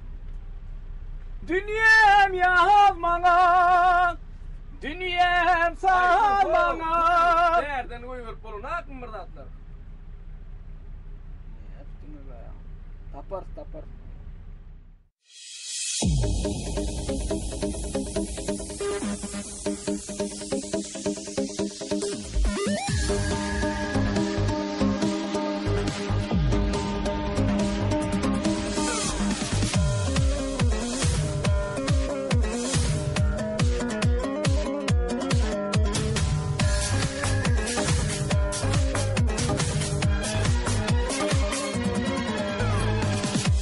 Dünýäm ýaz maňa, dünýäm saz maňa. Bärden goýberip bolanakmy bir zatlar? Taparys taparys.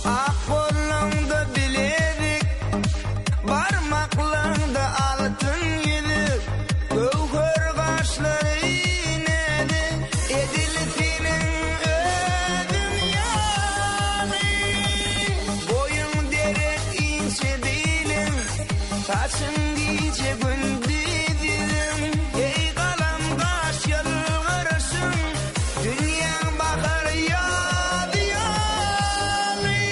Ak golluňda bilezik, Barmaklaňda altyn ýüzük, Göwher gaşlary näzik, Edil seniň özüň ýaly. Boýuň derek inçe biliň, Saçyň gije-gündiz ýüzüň, Eý galam gaş ýylgyryşyň, Dünýäň bahar ýazy ýaly.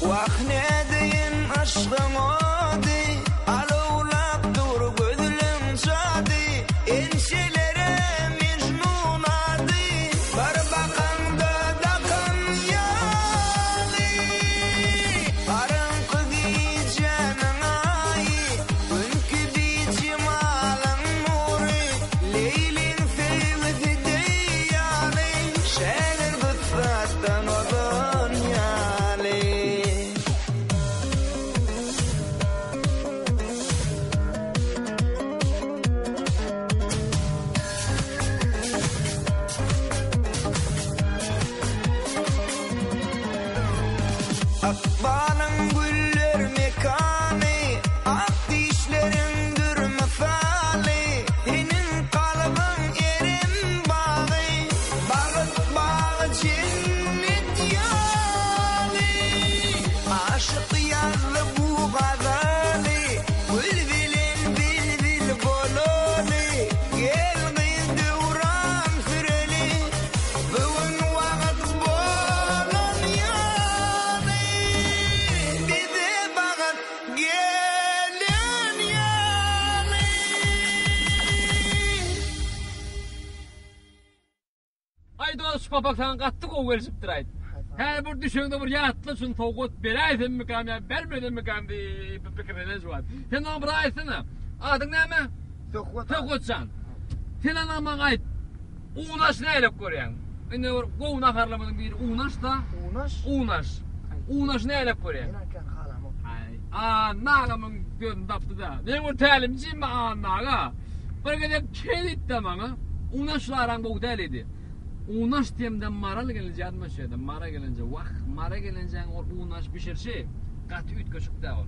Wah nädeýin yşgyň. papak saňa gaty gowy gelşipdir aýt. Häzir bir düşeňde bir ýatla şuny sowgat beräýsemmikam ýa bermesemmikam diýip bir pikirlenen şu wagt. Sen maňa bir aýtsana. Adyň näme? Söhbet. Söhbetjan. Sen ana maňa aýt. Unaş nähili görýäň? Indi bir gowy naharlarymyzyň biri unaş-da. Unaş? Unaş. Unaş nähili görýäň? Men aýtýan halamok. Aý, Anna agamyň sözüni tapdy-da. Men bir tälimçim Anna aga. Bir gezek şeý diýdi-de maňa. Unaşla araň gowy däl idi. Unaş diýemde Maral gelinje ýadyma düşýär-de. Mara gelinje, wah, Mara gelinjäň ol unaş bişirişi gaty üýtgeşik-dä ol.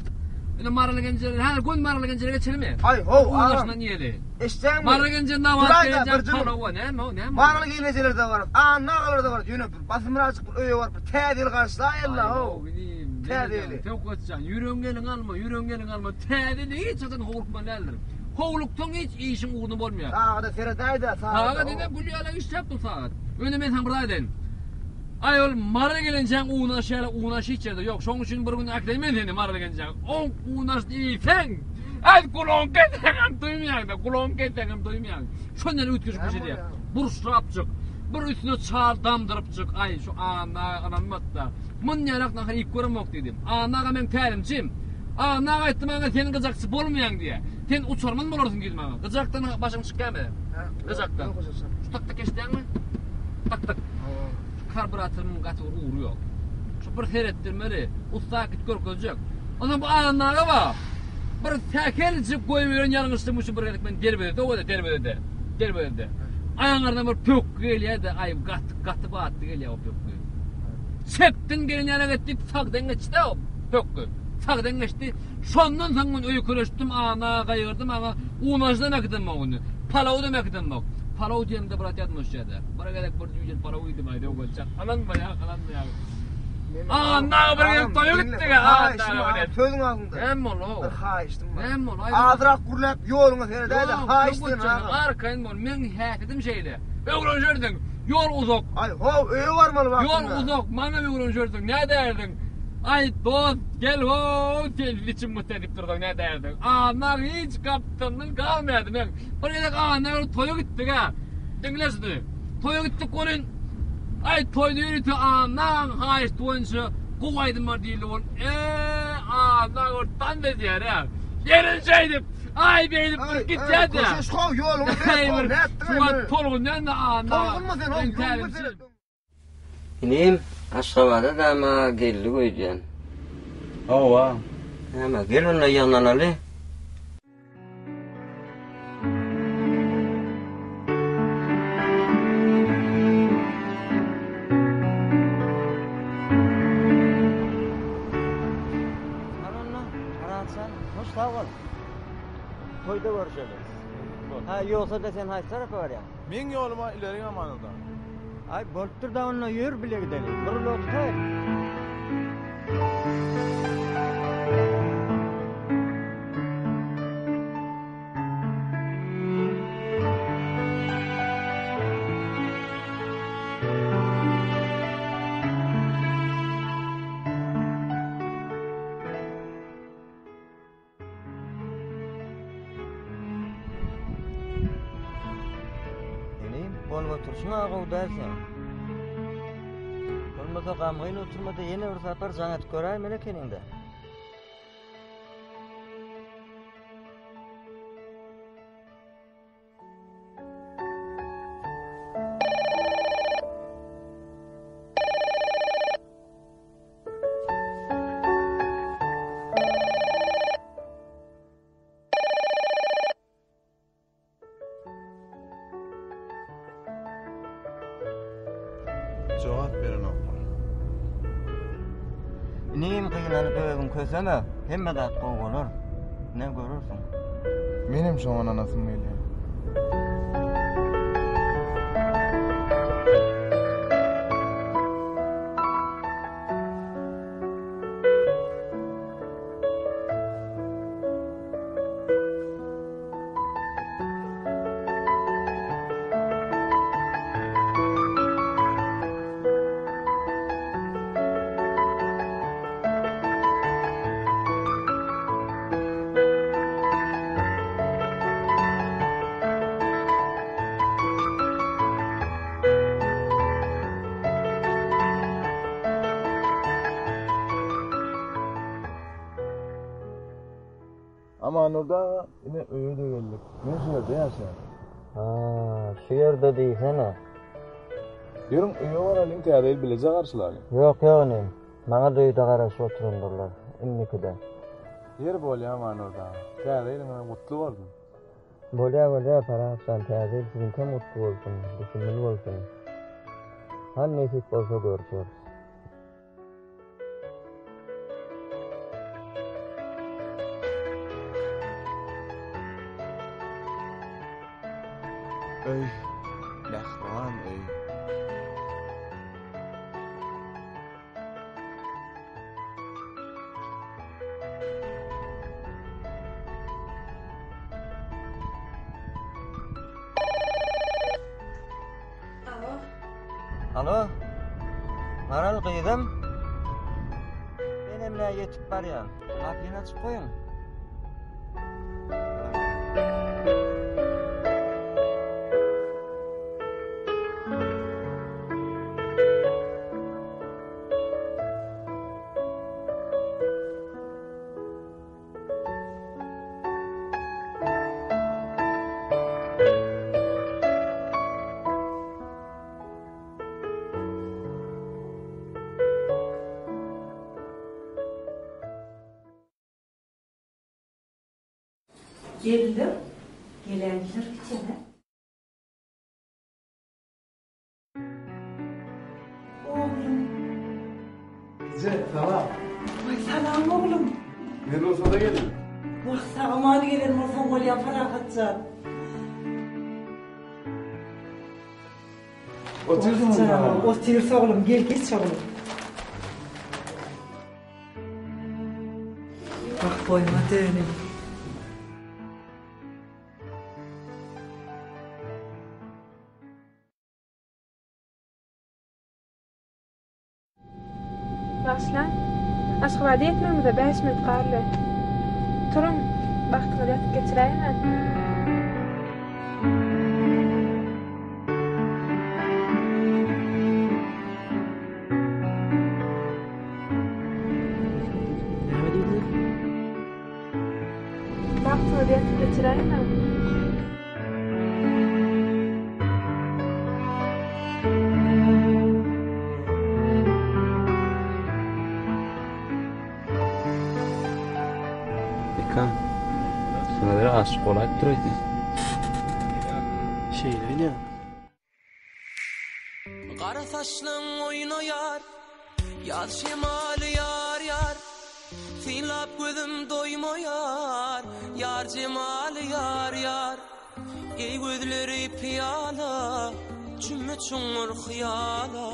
Indi Maral gelinje, häzir göni Maral gelinjelere geçelimi? Aý, how, agam. Unaşyndan iýeli. Eşitýäňmi? Maral gelinje nabat Duraý-da, gelinje bir jynym. palawa, näme o, näme o? Maral gelinjelere-de bararys, Anna agalara-da bararys, ýöne bir basymraçyk bir öýe baryp bir täze ýyl garşylaýaly-la, how. Aý, inim, Täze ýyly. Söhbetjan, ýüregiňi eliňe alma, ýüregiňi eliňe alma. Täze ýyly hiç haçan howlukmaly däldir. Howluksaň hiç işiň ugruna bolmaýar. Sagada seredäý-dä, sagada. Sagat ine gül ýaly işläp dur sagat. Ýöne men saňa bir zat aýdaýyn. Aý ol Mara gelinjäň unaş ýaly unaş hiç ýerde ýok. Şoň üçin bir gün äkideýin men seni Mara gelinjäň. Oň unaşyny iýseň, aý gulagyň kesseňem duýmaýaň-da, gulagyň kesseňem duýmaýaň. Şondan üýtgeşik bişirýär. Burçlapjyk, bir üstüne çal damdyrypjyk, aý şu Anna aga ynanmady-da. Munýalak nahar iýip göremok diýdi. Anna aga meň tälimçim. Anna aga aýtdy maňa sen gyjakçy bolmaýaň diýýär. Sen uçarman bolarsyň diýdi maňa. Gyjakdan başyň çykýarmy? Gyjakdan. Şu tak tak eşidýäňmi? Tak tak. Şu karburatorymyň gaty bir ugry ýok. Şu bir seretdirmeli. Ussa git görkezjek. Ondan bu Anna aga bar. Bir sähelçik goýberen ýalňyşlygym üçin bir gezek men derbezede o derbezede. Derbezede. Aňyrdan bir pökgi gelýär-de, aý gaty gaty batly gelýär o pökgi. Çepden gelen ýaly etdi, sagdan geçdi o pökgi. Sagdan geçdi. Şondan soň men öýkeleşdim, ana gaýgyrdym, aga unajdan äkidem o güni. Palawdan äkidem bak. Palaw diýemde bir at ýadyma düşýär-de. Bir gezek bir jüýjeli palaw iýdim, aýda bolçak. Ynanmaýar, ynanmaýar. Anna bir gezek toýa gitdik. Haýyşym bar, sözüň agzyňda. Näme boldy o? Bir haýyşdym bar. Näme boldy? Azrak gürläp ýoluňa seredäý-de, haýyşt sen agam. Arkaýyn bol, meň häsiýetim şeýle. Öwrenişersiň. Ýol uzak. Aý, how, öýe barmaly wagtynda. Ýol uzak, maňa öwrenişersiň. Nädärdiň? Aý, dost, gel ho, sen içim gysýar diýip dursaň nädärdiň? Anna hiç gapdalyndan galmaýardy meň. Bir gezek Anna bilen toýa gitdik-ä. Diňle şuny. Toýa gitdik welin, aý, toýda ýörite Annaň haýyşty boýunça gowy aýdym bar diýildi ol. Eee, Anna bir tans edýär-ä. Gelin şeýdip, aý beýdip bir gidýär-de. Köşeş how, ýoluňa seret, how, nätdiň-aý Şu wagt tolgunýan-da Anna. Tolgunma sen, how, ýoluňa seret. Inim, Aşgabada dama geldik öýdýän. Hawa. Näme, gel onda ýygnanaly. Hany onda, Myratjan, hoş sag bol. Toýda görüşeli. Ha, ýogsa-da sen haýsy tarapa barýaň? Meň ýoluma ileri amanada. Aý, bolupdyr-da onda, ýör bile gideli. Bir ulag tutaýyk. Inim, bolup oturşyň-a gowy däl seň. Bolmasa gamgyn oturma-da ýene bir sapar jaň edip göräýmeli ekeniň-dä. Jogap berenoklar. Inim gynanyp özüň köseme, hemme zat gowy bolar. Ne görersiň. Menem şoňa ynanasym gelýär. Amannurdy aga, ine öýe-de geldik. Men şu ýerde ýaşaýan. Ha, şu ýerde diýsene. Ýörüň, öýe baralyň, täze ýyl bileje garşylalyň. Ýok, ýok inim. Maňa-da öýde garaşyp oturandyrlar. Indikide. Ýeri bolýa Amannurdy aga. Täze ýylyňyzam gutly bolsun. Bolýa, bolýa, Parahat jan, täze ýyl siziňkem gutly bolsun, düşümli bolsun. Hany nesip bolsa görüşeris. Öý, mähriban öý. Alo. Alo. Maral gyzym. Menem nä ýetip barýan. Gapyny açyp goýuň. Geldim. Gelenler içene. Oglum. Eje, salam. Waý, salam oglum. Men rugsada geldim. Wah, sag-aman gelen bolsaň bolýa Parahat jan. Otyrsyňyz salam. Otyrys oglum, gel geç oglum. Wah, boýuma döneýin. Bagyşlaň, Aşgabada ýetmegimize bäş minut galdy. Turuň, bagtyňyzy ýatyp geçiräýmän. Näme diýdiňiz? Bagtyňyzy ýatyp geçiräýmäň. Ika, şuňa aşyk bolaýypdyr öýdýän. Şeýle öýdýän. Gara saçlaň oýnaýar, Ýaz şemaly ýar ýar. Synlap gözüm doýmaýar, Ýar jemaly ýar ýar. Eý gözleri pyýala, Çümme çuňňur hyýala.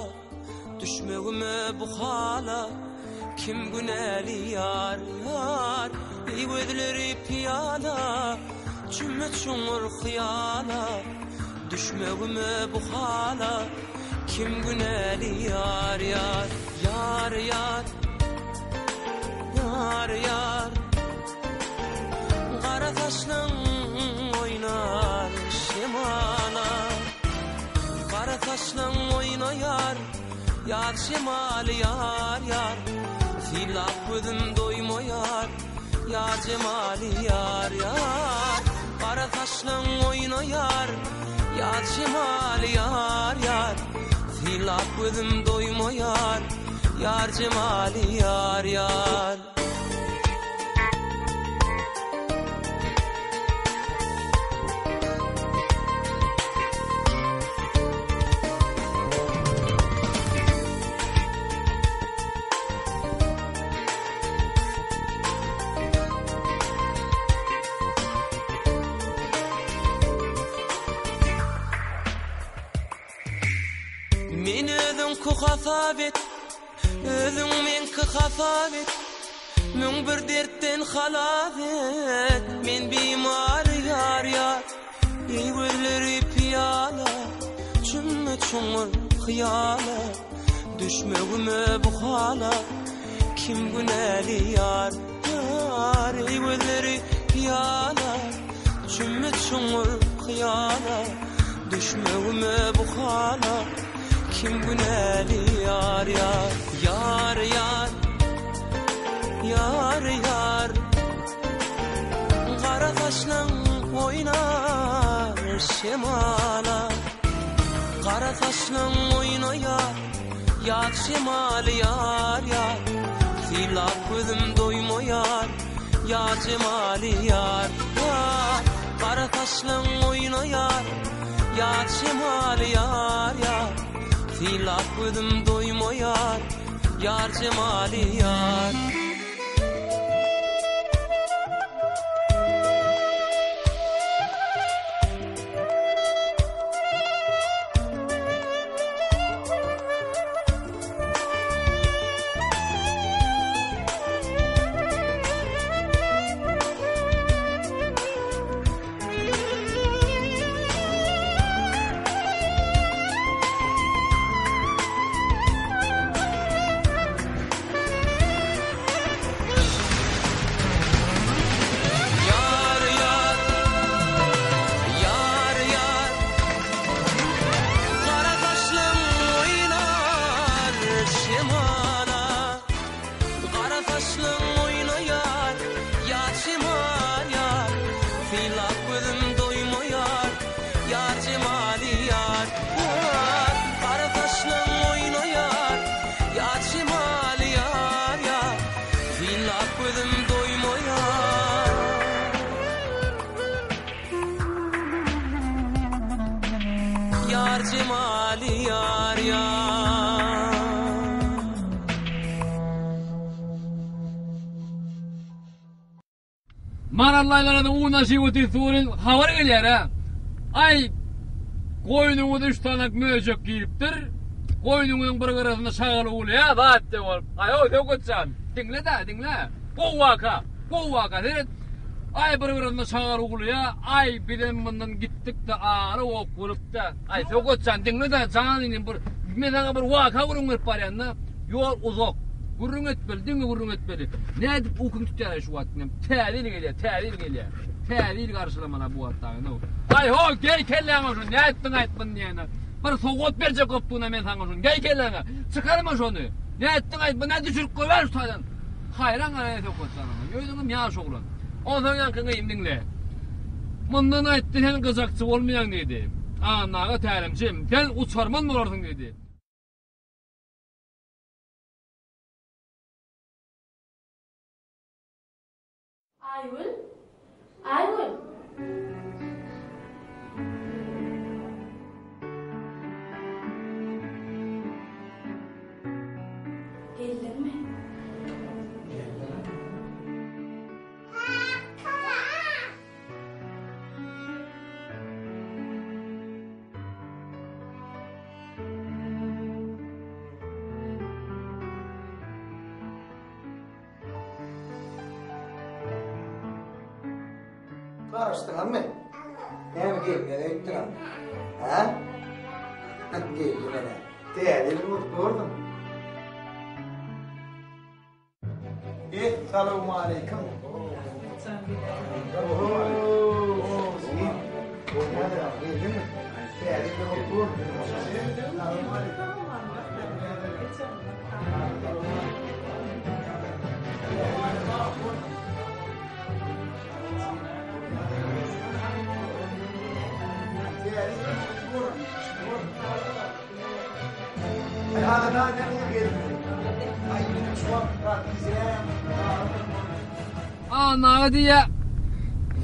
Düşmegime bu hala, Kim günäli ýar ýar. Eý gözleri pyýala, Çümme çuňňur hyýala. Düşmegime bu hala kim günäli ýar ýar ýar ýar ýar ýar Gara saçlaň oýnar şemala Gara saçlaň oýnaýar ýar şemaly ýar ýar Synlap gözüm doýmaýar Ýar jemaly ýar ýar Gara saçlaň oýnaýar Ýar jemaly ýar ýar Synlap gözüm doýmaýar Ýar jemaly ýar ýar. Meni özüňki hasap et, Özüň meňki hasap et. 1001 dertden halas et, Men bimar ýar ýar. Eý gözleri pyýala, Çümme çuňňur hyýala, Düşmegime bu hala, Kim günäli ýar, ýar. Eý gözleri pyýala, Çümme çuňňur hyýala, Düşmegime bu hala, Kim günäli ýar, ýar. Ýar, ýar, ýar, ýar. şemala. Gara saçlaň oýnaýar, ýaz şemaly ýar ýar. Synlap gözüm doýmaýar, ýar jemaly ýar ýar. Gara saçlaň oýnaýar, ýaz şemaly ýar ýar. Synlap gözüm doýmaýar, ýar jemaly ýar. Ýar ýar Ýar ýar Gara saçlaň oýnar şemala Gara saçlaň oýnaýar ýar şemal ýar Synlap gözüm doýmaýar ýar jemaly ýar ýar Gara saçlaň oýnaýar ýar şemaly ýar ýar Synlap gözüm doýmaýar. Ýar jemaly ýar ýar. Marallaýlara-da un aşyp otyr suwuny habar gelýär-ä. Aý, goýnuňyza üç sanak möjek giripdir. Goýnuňyzyň bir gyrasynda şagal uwlaýar, zat diýip bolup. Aý-ow, Söwket jan, diňle-dä, diňle. Gowy waka, gowy waka, seret. Aý, bir gyrasynda şagal uwlaýar, aý, bizem mundan gitdik-de, agyry ok bolup-da. Aý, Söwket jan, diňle-dä, jan inim, bir, men saňa bir waka gürrüň berip barýan-da. Ýol uzak. Gürrüň etmeli, diňe gürrüň etmeli. Nädip ukyň tutýar şu wagt inem. Täze ýyl gelýär, täze ýyl gelýär. Täze ýyl garşylamana bu wagt dagy. No. Aý ho, geý kelläňe şuny. Nätdiň aýt muny diýene. Bir sowgat berjek bolupdygyna men saňa şuny. Geý kelläňe. Çykarma şony. Nätdiň aýt, bu nä düşürip goýber şu taýdan. Haýran galaýan söhbet sana. Özüňem ýaş oglan. Onsoň ýaňky gyýym diňle. Mundan aýtdy sen gyjakçy bolmaýaň diýdi. Annaga tälimçi, sen uçarman bolarsyň diýdi. Aýgül? Aýgül? Geldiňmi? Geldim. Garaşdyňyzmy? Näme gelmez öýtdüňiz? Hä? Geldi mene. Täze ýylyň gutly bolsun. Essalawmaleýkim. Anaga diýýä,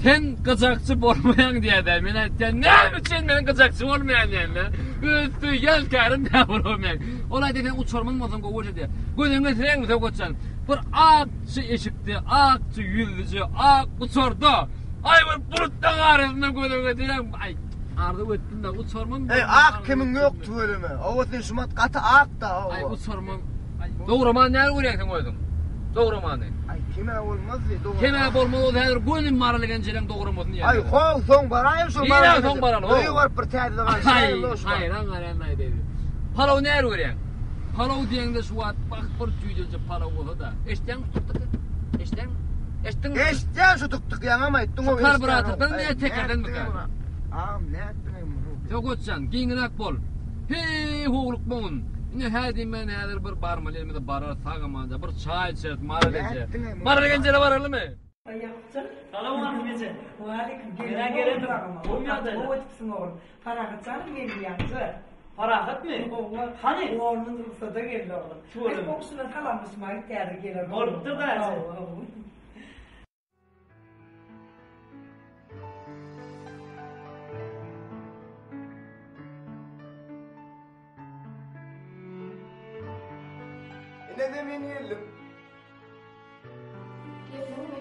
sen gyjakçy bolmaýaň diýýä-dä. Men aýtýan, näme üçin men gyjakçy bolmaýan diýende, öz söýýän kärim näme bolmaýan. Ol aýdýar, sen uçarman bolsaň gowy bolýar diýýär. Gözüňe sereňmi Söwgetjan? Bir akja eşikde, akja ýüzlüje, ak uçarda, aý bir bulutlaryň arasynda gözüňe sereň, aý arzuw etdim-de uçarman. Eý, ak kimiň ýok tüweleme. Owa sen şumat gaty ak-da, owa. Aý uçarman. Dogramany näme görýäň sen özüň? Dogramany. Aý kime bolmazdy dogramany. Kime bolmaz ol häzir göni Maral genjeleň dogramasyny ýer. Aý how soň baraýyn şo Maral. Nirä soň baraly how. Öýe baryp bir täze garşy. Aý haýran galýan aý dedi. Palaw näme görýäň? Palaw diýeňde şu wagt bak bir jüýjeje palaw bolsa-da. Eşitýäňmi tuk tuk? Eşitýäňmi? Eşitdiňmi? Eşitýän şu tuk tuk ýaňam aýtdyň o. Karburatordan ýa tekerden mi? Agam nätdiň muny? Söwgetjan giňräk bol. Heý, howlukmagyn. Ine, hä diýmän häzir bir barmaly ýerimize bararys, sag-amanja bir çaý içeris, Maral eje. Maral genjele baralymy? Ýakupjan. Salowmaleýkim eje. Waleýkim. Menä gelendim. Gowmy ýagdaýlar? Gowy edipsiň oglum. Parahat janym geldi ýaňyja. Parahatmy? Hawa. Hany? Oglumyz rugsada geldi oglum. Tüweleme. Goňşular salamlaşmaga gitdi häzir geler. Bolupdyr-da eje. Hawa, hawa. Ine-de men geldim. Geldiňmi?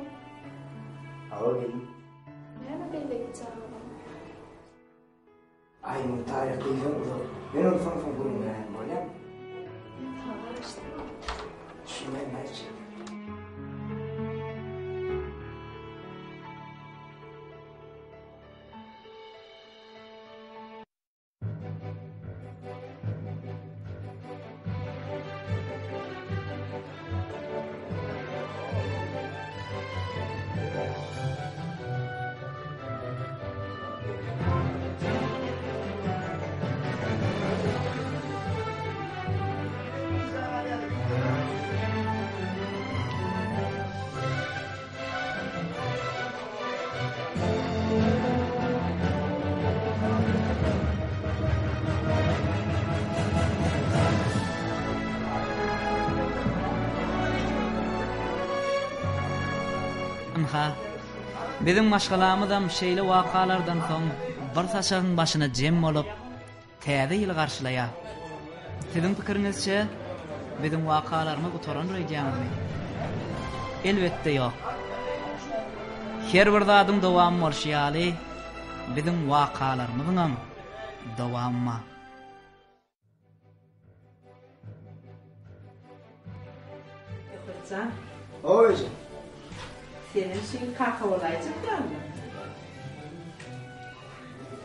Hawa geldim. Näme beýle gijä galdyň? Aý muny taryh diýseň uzak. Men ony soň soň gürrüň beräýin bolýamy? Men saňa garaşdym. Düşünmän nätjek? Ynha, biziň maşgalamyzam şeýle wakalardan soň bir saçagyň başyna jem bolup, Täze ýyly garşylaýar. Siziň pikiriňizçe, biziň wakalarymyz gutarandyr öýdýäňizmi? Elbetde ýok. Her bir zadyň dowamy bolşy ýaly, biziň wakalarymyzyňam dowamy bar. Söhbetjan. Hawa eje. Senem şu ýyl kaka bolaýjak ýalymy?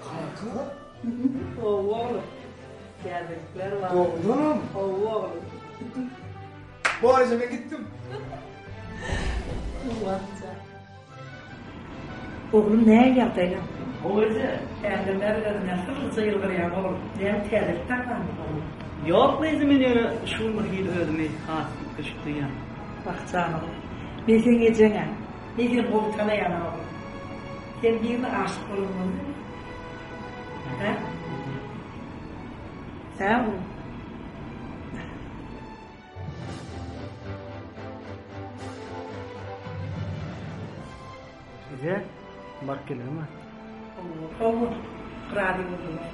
Kaka? Hawa oglum. Täzelikler bar. Dogrudanam? Hawa oglum. Bor eje men gitdim. Guwanjan. Oglum nähili ýagdaýlaň? Gowy eje. Täze merkezine syrlyja ýylgyrýaň oglum. Näme täzelik tapandyň oglum? Ýok eje men ýöne şu gün bir hili özümi has üýtgeşik duýýan. Wah jan oglum. Men seň ejeň-ä. Men seni gowy tanaýan oglum. Sen birine aşyk bolan bolduňmy? Hä? Hä oglum? Eje, baryp gelelim-ä. Hawa, razy boldular.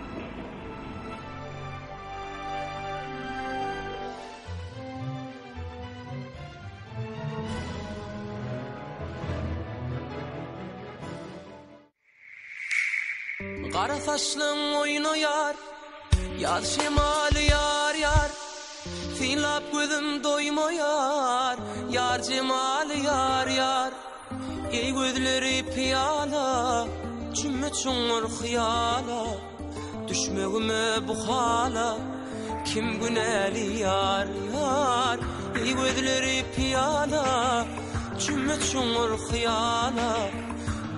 Gara saçlyň oýnaýar, Ýaz şemaly ýar ýar. Synlap gözüm doýmaýar, Ýar jemaly ýar ýar. Eý gözleri pyýala, Çümme çuňňur hyýala. Düşmegime bu hala, Kim günäli ýar ýar. Eý gözleri pyýala, Çümme çuňňur hyýala.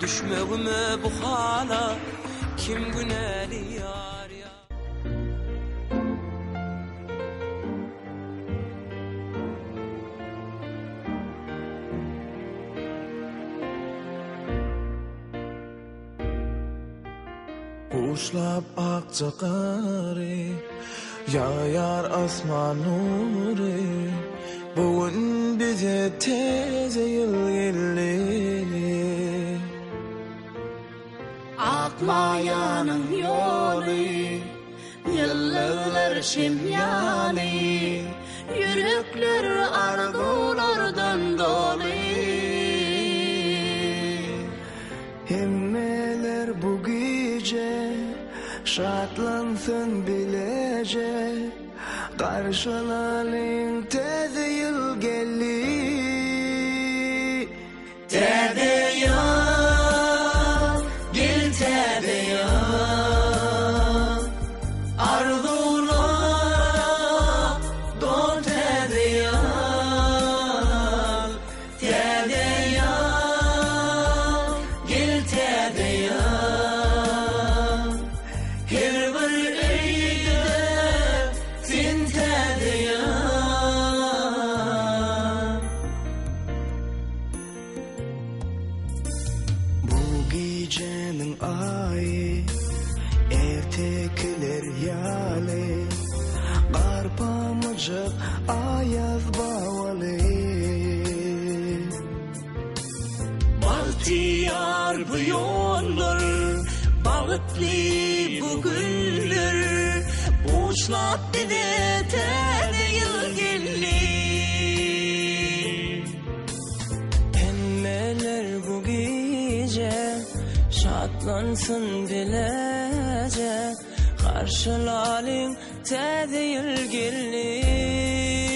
Düşmegime bu hala kim günäli ýar ýar. Buşlap akja gary, Ýagýar asman nury, Bu gün bize täze ýyl geldi. Ak maýanyň ýoly, Ýyldyzlar şem ýaly, Ýürekler arzuwlardan doly. Hemmeler bu gije şatlansyn bileje Garşylalyň täze ýyl geldi. Täze ýyl, gel täze ýyl, Arzuwlara dol täze ýyl. Täze ýyl, gel täze ýyl, Her bir öýde sen täze ýyl. gijäniň aýy ertekiler ýaly Garpamyjyk aýaz babaly. Bagtyýar bu ýollar, bagtly bu günler, Buşlap bize täze ýyl geldi. Hemmeler bu gije şatlansyn bileje, Garşylalyň täze ýyl geldi.